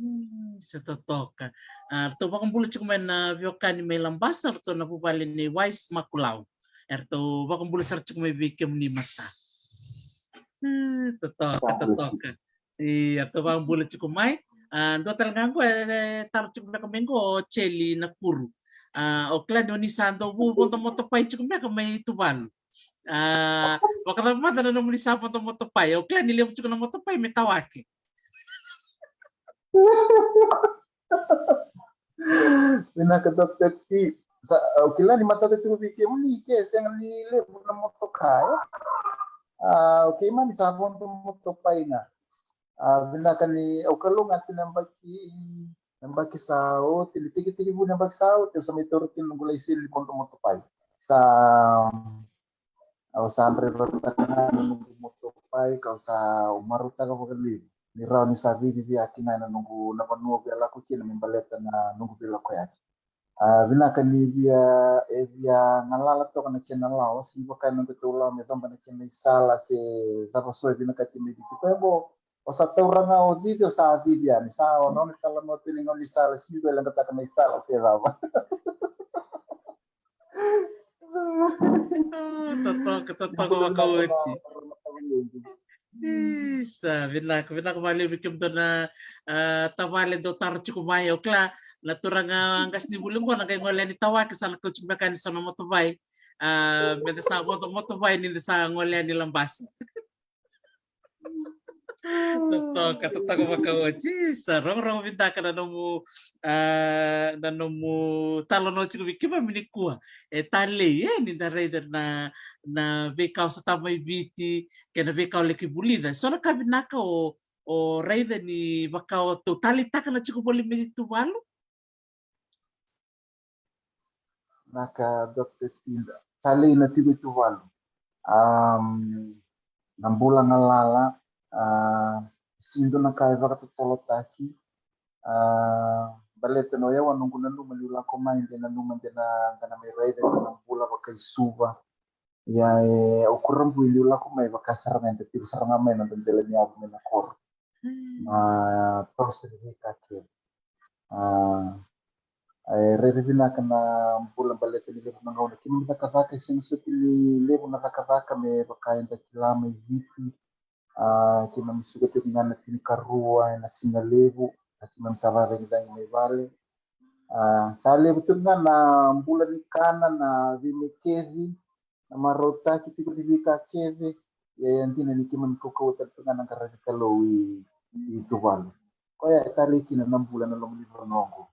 Mm, sa totoka. A, ratou vakabula tiko mai na veiwekani mai Labasa, ratou na vuvale nei Wise Makulau. Eratou vakabula sara tiko mai vei kemuni, Master. Mm, totoka, totoka. Ia, ratou vakabula tiko mai. A, dua tale ga qo e, e taro tiko beka mai qo o Cheli Nakuru. A, o kila ni o ni sa dau vodo motopai tiko beka mai Tuvalu. A, vakacava mada na nomuni sa vodo motopai? O kila ni levu tiko na motopai me tawake. Vinaka, Doctor T. Sa, au kila ni matata tiko vei kemuni ke sega ni levu na motoka, e? A, o keimami sa vodo motopai ga. A, vinaka ni au kalougata na yabaki, na yabaki sa oti, ni tekitekivu na yabaki sa oti, au sa mai taura kina noqu laiseni ni vodo motopai. Sa Au sa draivataka ga na noqu motopai, kau sa marautaka vakalevu ni rawa ni sa veiciciyaki ga na noqu, na vanua via lako kina me baleta na noqu veilakoyaki. A, vinaka ni via, e via galala toka na kena lawa, sega ni vaka e noda tou lawa me coba na kena isala se cava so e vinakati me viki. Koya qo, o sa taura ga o cici, o sa cici yani. Sa o nona talanoa tu ni gaunisala, sega ni veileqataka na isala se cava. Ah, totoka, totoka vakaoti. Isa, vinaka, vinaka vakalevu vei kemudou na, ah, tavale dou taro tiko mai. Au kila na turaga qasenivuli qo na qai gole yani tawake, sa na kauti beka yani so na motopai. Ah, meda sa vodo motopai nida sa gole yani Labasa. Totoka, totoka vakaoti. Sa rogorogo vinaka na nomu, ah, na nomu talanoa tiko vei keimami nikua. E talei, e, nida raica na, na veika o sa tava mai Viti kei na veika o laki vulica. So na ka vinaka o, o raica ni vaka o tou taleitaka na tiko voli mai Tuvalu. Vinaka, Doctor Tinda. Talei na tiko i Tuvalu. Am, na bula galala, a, sega ni dua na ka e vakatotolotaki. A, baleta ni o yau a noqu nanuma niu lako mai, de nanuma de na, da na mai raica na bula vakaisuva. Ia, e, au kurabui niu lako mai vaka sara ga eda tiko sara ga mai na noda dela ni yavu mai na koro. Na toso ni veika kece. A, e rairai vinaka na bula baleta ni levu na gauna keimami cakacaka e sega soti ni levu na cakacaka me vaka eda kila mai Viti. A, keimami suka tiko ga na tinikarua ena siga levu, a, keimami sa vakacagicagi mai vale. A, sa levu tiko ga na bula ni kana, na veimekeci, na marautaki tiko ni veika kece. Ia, e dina ni keimami kaukauwa tale tu ga na qaravi Kalou i, i Tuvalu. Koya e talei kina na bula na loma ni vanua oqo.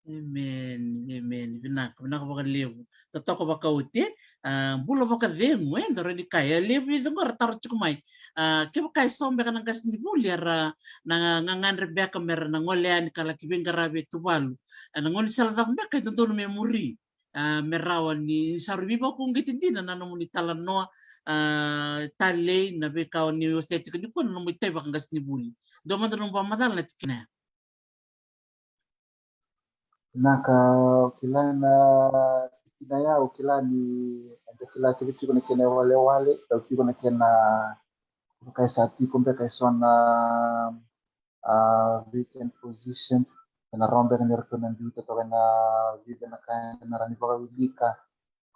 Amen, amen. Vinaka, vinaka vakalevu. Totoka vakaoti, e? A, bula vakacegu, e? Da rawa ni kaya, e levu i cegu era taro tiko mai. A, kevaka e so beka na qasenivuli era na gagadre beka mera na gole yani ka laki veiqaravi e Tuvalu. A, na gaunisala cava beka e dodonu me muri. A, me rawa ni sa rui veivakauqeti dina na nomuni talanoa, a, talei na veika o ni wasea tiko nikua na nomu itavi vakaqasenivuli. Dua mada nomu vakamacala na tikina ya. Vinaka, au kila na tikina ya, au kila ni eda kila kece tiko na kena iwalewale, au tiko na kena, vaka e sa tiko beka e so na a, vacant positions. Ena rawa beka ni ratou na biuta toka ena vica na ka ena rawa ni vakawilika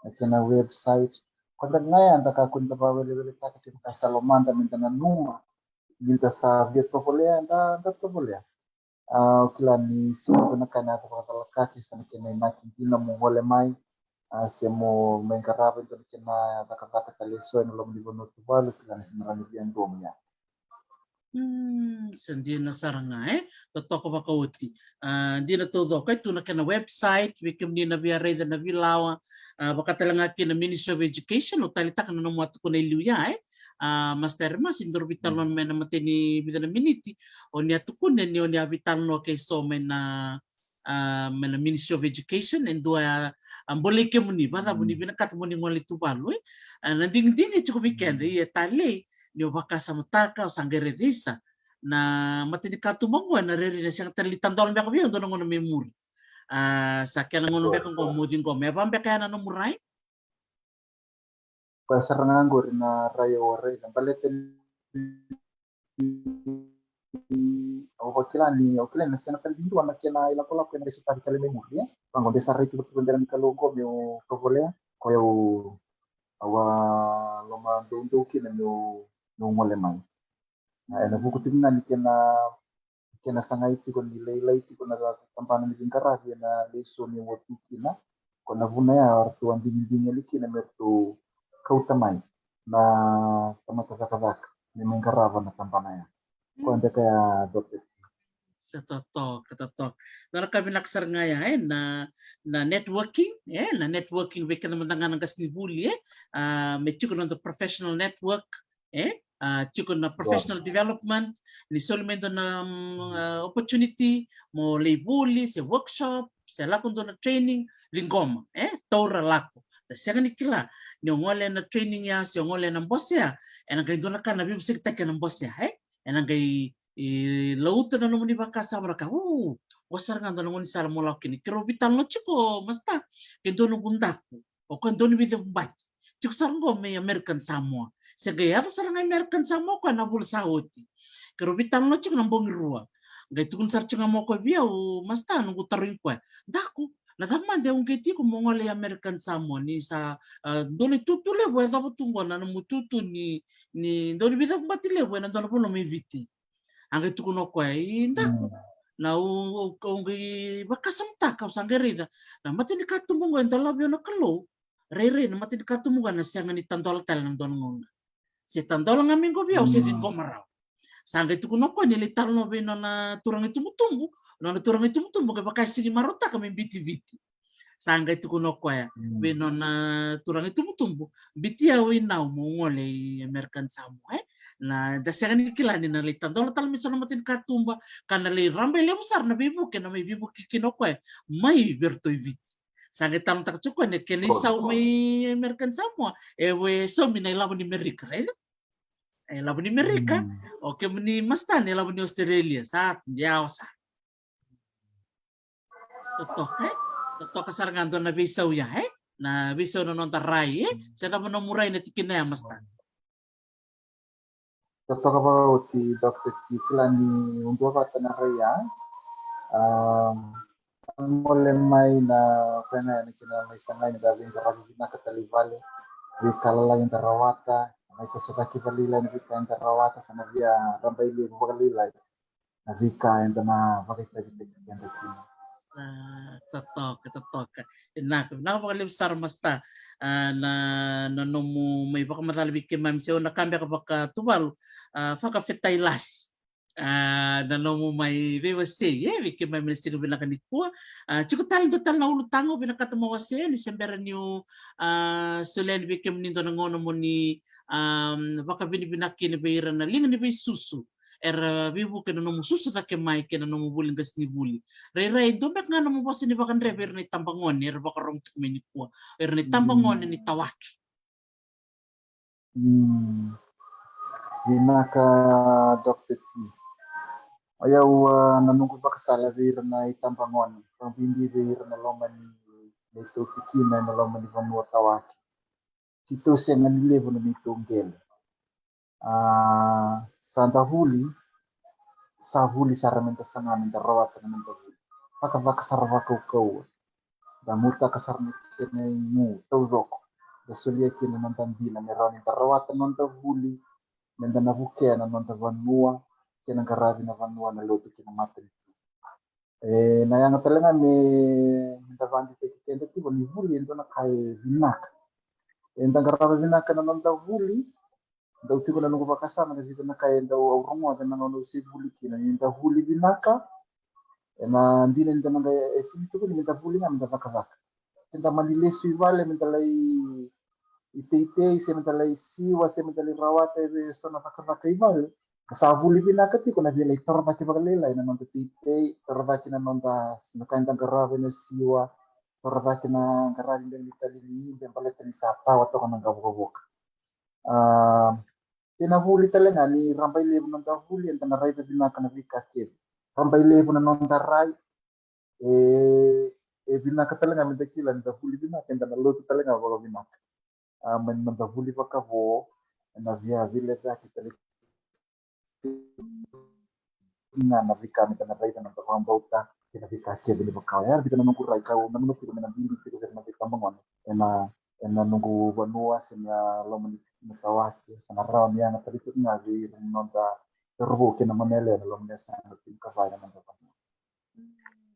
na kena website. Koya beka ga ya eda kakua ni da vakaweleweletaka kevaka sa lomada meda nanuma nida sa via tovolea, da, da tovolea. A, au kila ni sega na ka ena yaco vakacalaka ke sa na kena inaki dina mo gole mai, a, se mo mai qarava e dua na kena cakacaka tale e so ena loma ni vanua Tuvalu, au kila ni sa na rawa ni via domo ya. Mm, sa dina sara ga, e? Totoka vakaoti. A, dina taucoko, e tu na kena website, vei kemuni na via raica na vilawa, a, vaka tale ga kina Ministry of Education, o talitaka na nomu a tukuna i liu ya, e? A, Master Eremasi, daru veitalanoa mai na mateni vica na miniti, o ni a tukuna ni o ni a veitalanoa kei so mai na a, mai na Ministry of Education, e dua a, a bolei kemuni, vacava ni vinakata mo ni gole i Tuvalu, e? A, na digidigi e tiko vei keda, ia e talei, ni o vakasamataka, o sa qai raica isa. Na matanikatuba oqo, e na rairai na sega tale ni tadola beka vei au, dua na gauna me muri. A, sa kena gauna beka oqo, mo ciqoma. E va beka ya na nomu rai? Koya sara ga qori na rai au a raica baleta ni au vakila ni, au kila ni na sega tale ni dua na kena ilakolako ena qai sotavi tale mai muri, e? Vaqo de sa rai tuvatuva beka ni Kalou oqo meu tovolea, koya au, au a loma doudou kina meu, meu gole mai. Na, ena vuku tiko ga ni kena kena sagai tiko ni lailai tiko na tabana ni veiqaravi ena lesoni e oti kina. Ko na vuna ya o ratou a digidigi ali kina me ratou kauta mai na tamata cakacaka me mai qarava na tabana ya. Ko a beka ya, Doctor. Sa totoka, totoka. Dua na ka vinaka sara ga ya, e, na, na networking, e, na networking vei keda mada ga na qasenivuli, e, a, me tiko na noda professional network, e, a, tiko na professional development, ni soli mai dua na, mm, a, opportunity mo lai vuli, se workshop, se lako dua na training, ciqoma, e, taura lako. Da sega ni kila ni o gole ena training ya, se o gole ena bose ya, ena qai dua na ka na veivosakitaki ena bose ya, e, ena qai, e, lauta na nomuni vakasama na ka, u, ua sara ga dua na gaunisala mo lako kina. Keirau veitalanoa tiko, Master, kei dua noqu daku. O koya dau ni veicavubati. Tiko sara qo mai American Samoa. Se qai yaco sara ga i American Samoa o koya na vula sa oti. Keirau veitalanoa tiko na bogi rua. Qai tukuna sara tiko ga mai o koya vei au, Master, noqu tarogi koya. Daku, na cava mada e uqeti iko mo gole i American Samoa? Ni sa, a, dua na itutu levu e yacova tu qo na nomu itutu ni, ni dau ni veicavubati levu ena dua na vanua mai Viti. A qai tukuna o koya, i daku. Na au, au, au qai vakasamataka, au sa qai raica. Na matanikatuba oqo e dolavi au na Kalou. Rairai na matanikatuba oqo ena sega ni tadola tale na dua na gauna. Se tadola ga mai qo vei au, se ciqoma rawa. Sa qai tukuna o koya ni lai talanoa vei nona turaga itubutubu. Nona turaga itubutubu qai vaka e sega ni marautaka me biuti Viti. Sa qai tukuna o koya vei nona turaga itubutubu, biuti au i nau mo gole i American Samoa, e? Na da sega ni kila ni na lai tadola tale mai so na matanikatuba, ka na lai rabailevu sara na veivuke na mai veivuke kina o koya mai vei ratou i Viti. Sa qai talanoataka tiko o koya na kena isau mai American Samoa, e, e saumi na ilavo ni Merika, raica? E, ilavo ni Merika. O kemuni Master, na ilavo ni Australia, sa yawa sara. Totoka, e? Totoka sara ga dua na veisau ya, e? Na veisau na noda rai, e? Se cava nomu rai na tikina ya, Master? Totoka vakaoti, Doctor T, kila ni u duavata na rai ya. A, gole mai na koya ga ena kena mai sagai me da veiqaravi vinaka tale i vale. Veika lalai eda rawata, mai kosotaki vakalailai na veika eda rawata, sa na via rabailevu vakalailai na veika eda na vakaitavitaki keda kina. Sa totoka, totoka. Vinaka, vinaka vakalevu sara, Master. A, na, na nomu mai vakamacala vei keimami, se o na ka beka vakatuvalu, a, fakafetai lasi. A, na nomu mai veiwasei, e, vei keimami na siga vinaka nikua. A, tiko tale dua tale na ulutaga au vinakata mo wasea yani, se bera niu, a, solia yani vei kemuni dua na gauna mo ni, a, vakavinavinaka kina vei ira na liga ni veisusu era veivuke na nomu susu cake mai kei na nomu vuli qasenivuli. Rairai, dua beka ga nomu vosa ni vakadre vei ira na itabagone era vakarorogo tiko mai nikua, ira na itabagone ni tawaki. Mm. Vinaka, Doctor T. O yau, a, na noqu vakasala vei ira na itabagone, vakabibi vei ira na loma ni, neitou tikina, na loma ni vanua tawaki. Keitou sega ni levu na neitou qele. A, sa da vuli, sa vuli sara me da saga me da rawata na noda vuli. Cakacaka sara vakaukauwa. Da mutaka sara na kena igu taucoko. Da solia kina na noda dina me rawa ni da rawata na noda vuli, me da na vukea na noda vanua, kei na qaravi na vanua, na lotu kei na matanitu. E, na yaga tale ga me, me da vakadidike keda tiko ni vuli e dua na ka e vinaka. Eda qarava vinaka na noda vuli, dau tiko na noqu vakasama na vica na ka e dau au rogoca na gauna au se vuli kina, ni da vuli vinaka. Ena dina ni da na qai, e sega ni tukuni me da vuli ga me da cakacaka. Ke da mani lesu i vale me da lai teitei, se me da lai siwa, se me da lai rawata e vei eso na cakacaka i vale, ka sa vuli vinaka tiko, na via lai torocake vakalailai na noda teitei, torocake na noda, na ka eda qarava ena siwa, torocake na qaravi beka ni tali ni ibe baleta ni sa tawa toka na qavokavoka. A, kei na vuli tale ga, ni rabailevu na noda vuli, eda na raica vinaka na veika kece. Rabailevu na noda rai, e, e vinaka tale ga me da kila ni da vuli vinaka, eda na lotu tale ga vakavinaka. A, mai na noda vuli vakavo, ena via veilecayaki tale ga na veika me da na raica na noda vakabauta kei na veika kece ni vakawa. Era vica na noqu rai kau na noqu tiko me na bibi tiko vei ira na veitabagone ena, ena noqu vanua se na loma ni matawake, sa na rawa ni yaga tale tiko ga vei ira na noda cauravou kei na gone yalewa ena loma ni yasana tinikava ena noda vanua.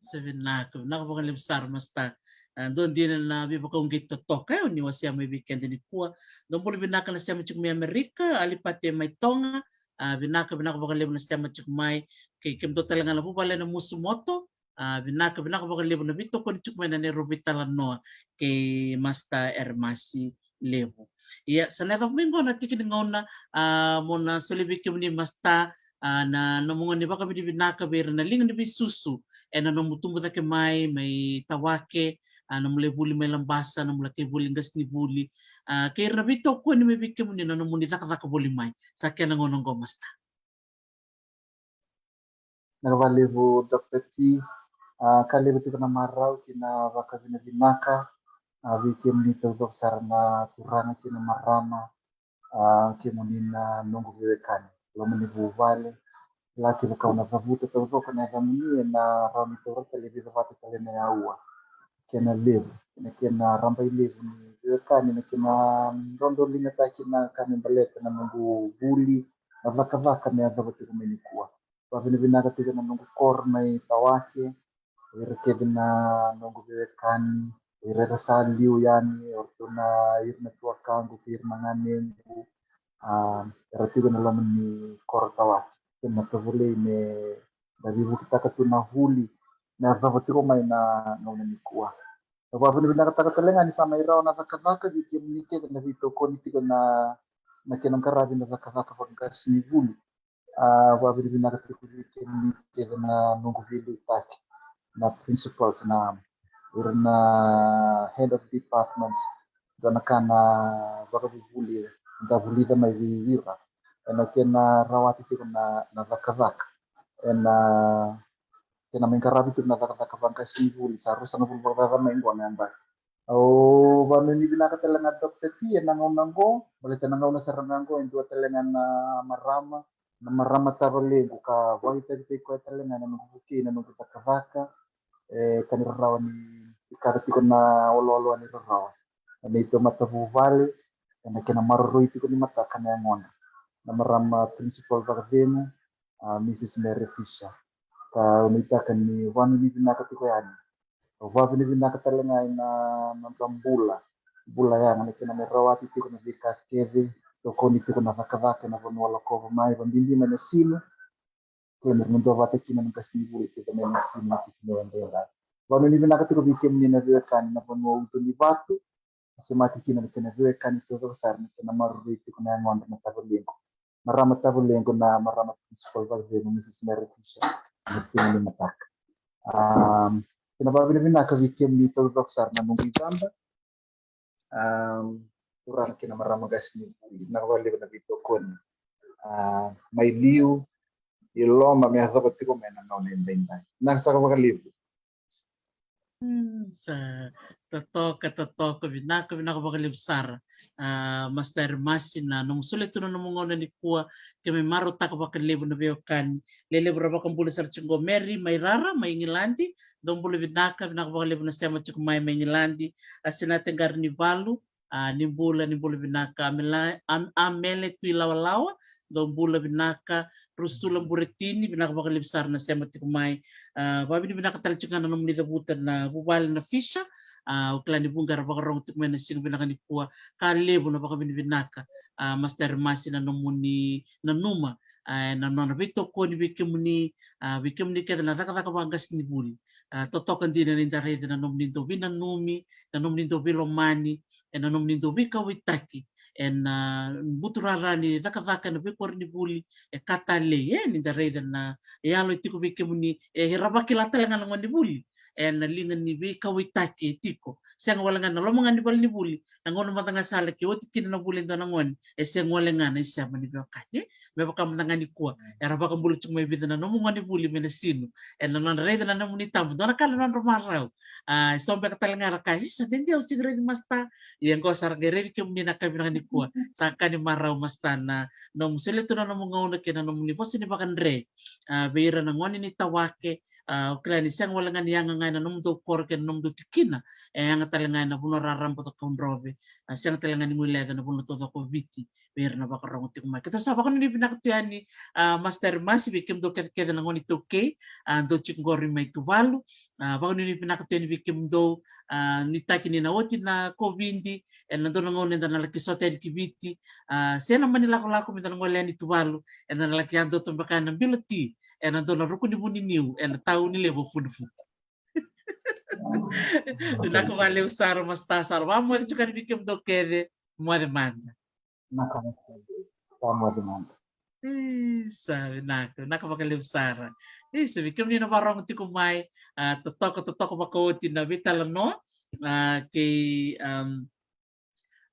Sa vinaka, vinaka vakalevu sara, Masta. A, dua dina na veivakauqeti totoka, e, o ni wasea mai vei keda nikua. Dou bula vinaka na sema tiko mai Amerika, Alipate mai Toga. A, vinaka, vinaka vakalevu na sema tiko mai. Kei kemudou tale ga na vuvale na Musumoto. A, vinaka, vinaka vakalevu na veitokoni tiko mai na neirau veitalanoa kei Masta Eremasi Levu. Ia, sa na yacova mai qo na tiki ni gauna, a, mo na soli vei kemuni, Masta, a, na nomu gauna ni vakavinavinaka vei ira na liga ni veisusu ena nomu tubu cake mai, mai Tawake, a, nomu lai vuli mai Labasa, nomu laki vuli qasenivuli, a, kei ira na veitokoni mai vei kemuni na nomuni cakacaka voli mai. Sa kena gauna qo, Masta. Vinaka vakalevu, Doctor T. A, ka levu tiko na marau kei na vakavinavinaka, a, vei kemuni taucoko sara na turaga kei na marama, a, kemuni na noqu veiwekani loma ni vuvale. Laki vaka au na cavuta taucoko na yacamuni ena rawa ni taura tale e vica vata tale na aua. Kena levu, na kena rabailevu ni veiwekani, na kena dodoligataki na ka me baleta na noqu vuli, na cakacaka me yacova tiko mai nikua. Vakavinavinaka tiko na noqu koro mai Tawake, o ira kece na noqu veiwekani, o ira era sa liu yani, o ratou na, ira na tuakaqu kei ira na ganequ, a, era tiko ena loma ni koro Tawake. Kena tovolei me da veivukitaka tu na vuli me yacova tiko mai na gauna nikua. Au vakavinavinakataka tale ga ni sa mai rawa na cakacaka vei kemuni kece na veitokoni tiko na, na kena qaravi na cakacaka vakaqasenivuli. A, vakavinavinaka tiko vei kemuni kece na noqu veiliutaki, na principals, na, ira na head of departments, dua na ka na vakavuvuli da vulica mai vei ira ena kena rawati tiko na, na cakacaka ena kena mai qaravi tiko na cakacaka vaqasenivuli, sa ruasagavulu vakacaca mai qo na yabaki. Au vanuinui vinaka tale ga, Doctor T, ena gauna qo, baleta na gauna sara ga qo e dua tale ga na marama, na marama tavalequ, ka vakaitavitaki koya tale ga ena noqu vukei, na noqu cakacaka, e ka ni rarawa ni, ni kaca tiko na oloolo ni rarawa ena neitou matavuvale, ena kena maroroi tiko ni mataka na yagodra, na marama principal vakacegu, a, Mrs Mary Fisher. Ka au nuitaka ni vanuinui vinaka tiko yani. Au vakavinavinaka tale ga ena nodra bula, bula yaga, na kena me rawati tiko na veika kece, tokoni tiko na cakacaka ena vanua lakova mai, vakabibi mai na Sinu. Kei na nodra duavata kina na qasenivuli tiko mai na Sinu, na tiki ni Wadedra. Vanuinui vinaka tiko vei kemuni na veiwekani na vanua uto ni vatu, semati kina na kena veiwekani taucoko sara, na kena maroroi tiko na yagodra na tavalequ, marama tavalequ, na marama principal vakacegu, Mrs Mary Fisher, na siga ni mataka. Am, kena vakavinavinaka vei kemuni taucoko sara na noqu icaba, am, turaga kei na marama qasenivuli, vinaka vakalevu na veitokoni, a, mai liu, i loma, me yacova tiko mai na gauna edaidai. Vinaka saka vakalevu. Mm, sa totoka, totoka, vinaka, vinaka vakalevu sara. A, Masta Eremasi, na nomu solia tu na nomu gauna nikua, keimami marautaka vakalevu na veiwekani. Lelevu ra vakabula sara tiko qo, Mary mai Rara, mai Igiladi. Dou bula vinaka, vinaka vakalevu na sema tiko mai, mai Igiladi. A, Sinate Qarinivalu, a, ni bula, ni bula vinaka. Amela-, Am-, Amele Tuilawalawa, dou bula vinaka. Rusula Buretini, vinaka vakalevu sara na sema tiko mai. A, vakavinavinaka tale tiko ga na nomuni cavuta na vuvale na Fisher, A, au kila ni vuqa era vakarogo tiko mai na siga vinaka nikua. Ka levu na vakavinavinaka, a, Master Masi, na nomuni nanuma, a, na nona veitokoni vei kemuni, a, vei kemuni kece na cakacaka vaqasenivuli. A, totoka dina ni da raica na nomuni dau veinanumi, na nomuni dau veilomani, e na nomuni dau veikauwaitaki ena, a, buturara ni cakacaka ena veikoronivuli. E ka talei, e, ni da raica na yalo e tiko vei kemuni, e, era vakila tale ga na gonevuli ena liga ni veikauwaitaki e tiko. Sega wale ga na loma ga ni valenivuli, na gauna mada ga sa laki oti kina na vuli e dua na gone, e sega wale ga na isema ni veiwekani. Me vaka mada ga nikua era vakabula tiko mai vica na nomu gonevuli me na sinu ena nodra raica na nomuni tabu, dua na ka na nodra marau. A, e so beka tale ga era kaya, "Isa, dede au sega ni raici Masta." Ia qo sa ra qai raici kemuni na ka vinaka nikua. Sa ka ni marau, Masta, na nomu solia tu na nomu gauna kei na nomuni vosa ni vakadre, a, vei ira na gone ni tawake. A, au kila ni sega wale ga ni yaga ga ena nomudou koro kei na nomudou tikina, e yaga tale ga ena vanua raraba o Cakaudrove. A, sega tale ga ni guileca na vanua taucoko o Viti vei ira na vakarogo tiko mai. Keitou sa vakanuinui vinaka tu yani, a, Master Masi, vei kemudou kecekece na gone iTaukei, a, dou tiko qori mai Tuvalu. A, vakanuinui vinaka tu yani vei kemudou, a, nuitaki ni na oti na kovidi, ena dua na gauna eda na laki sota yani ki Viti, a, se na mani lakolako meda na gole yani Tuvalu, eda na laki yadoto beka ena bilo ti ena dua na ruku ni vuniniu ena tauni levu o Funafuti. Vinaka vakalevu sara, Masta, sa ra vakamoce tiko yani vei kemudou kece, moce mada. Vinaka, vinaka. Vakamoce mada. Isa, vinaka, vinaka vakalevu sara. Isa, vei kemuni na vakarogo tiko mai, a, totoka, totoka vakaoti na veitalanoa, a, kei, am,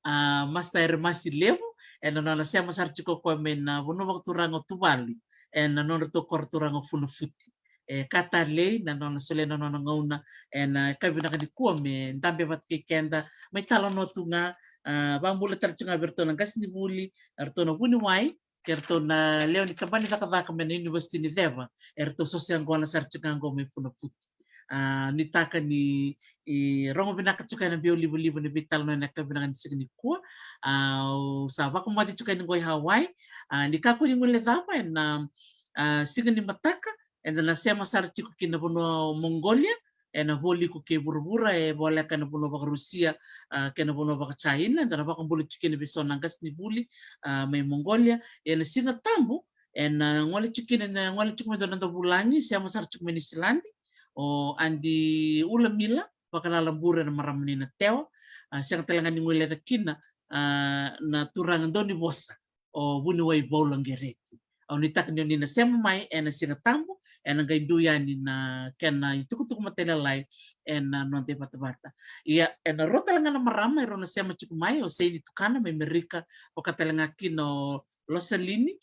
a, Masta Eremasi Levu, ena nona sema sara tiko o koya mai na vanua vakaturaga o Tuvalu, ena nodratou koro turaga o Funafuti. E ka talei na nona solia na nona gauna ena, a, ka vinaka nikua me dabe vata kei keda, mai talanoa tu ga, a, vakabula tale tiko ga vei iratou na qasenivuli, eratou na vuniwai, kei iratou na lewe ni tabana ni cakacaka mai na Univesiti ni Ceva, eratou so se yaqona sara tiko ga qo mai Funafuti. A, nuitaka ni, e, rogo vinaka tiko ena biau livaliva ni veitalanoa ena ka vinaka ni siga nikua. A, au sa vakamoce tiko yani qo i Hawaii. A, ni kakua ni guilecava ena, a, siga ni mataka, eda na sema sara tiko ki na vanua o Mongolia, ena vualiku kei vuravura, e voleka ena vanua vakaRusia, a, kei na vanua vakaChina, eda na vakabula tiko kina vei so na qasenivuli, a, mai Mongolia. Ena Siga Tabu, ena gole tiko kina, ena gole tiko mai dua na dauvulagi, sema sara tiko mai Niusiladi, o Adi Ulamila Vakalalabure, na marama ni Natewa. A, sega tale ga ni guileca kina, a, na turaga daunivosa, o vuniwai Paula Qereti. Au nuitaka ni oni na sema mai ena Siga Tabu, ena qai biu yani na kena itukutuku matailalai ena noda ivatavata. Ia, ena rua tale ga na marama erau na sema tiko mai, o Seini Tukana mai Merika, vaka tale ga kina o Losalini.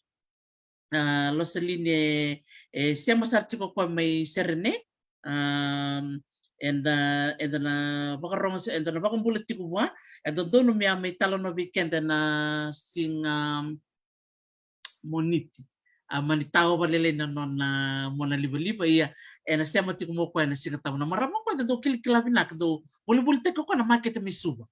A, Losalini e, e sema sara tiko o koya mai Serene. Am, eda, eda na vakarogo se, eda na vakabula tiko vua, e dodonu me a mai talanoa vei keda ena Siga Moniti. A, mani tawa vakalailai na nona mona livaliva, ia ena sema tiko mai o koya ena Siga Tabu. Na marama qo eda dau kilakila vinaka, dau volivolitaki o koya na makete mai Suva.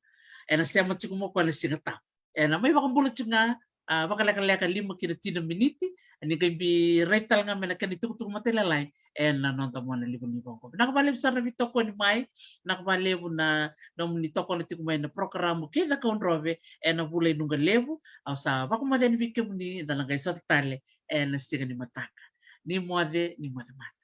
Ena sema tiko mai o koya ena Siga Tabu. Ena mai vakabula tiko ga, a, vakalekaleka lima ki na tini na miniti, ni qai biu rai tale ga mai na kena itukutuku matailalai ena noda mona livaliva qo. Vinaka vakalevu sara na veitokoni mai, vinaka vakalevu na nomuni tokona tiko mai na porokaramu kei Cakaudrove ena vula i Nuqa Levu. Au sa vakamoce yani vei kemuni, eda na qai sota tale ena siga ni mataka. Ni moce, ni moce mada.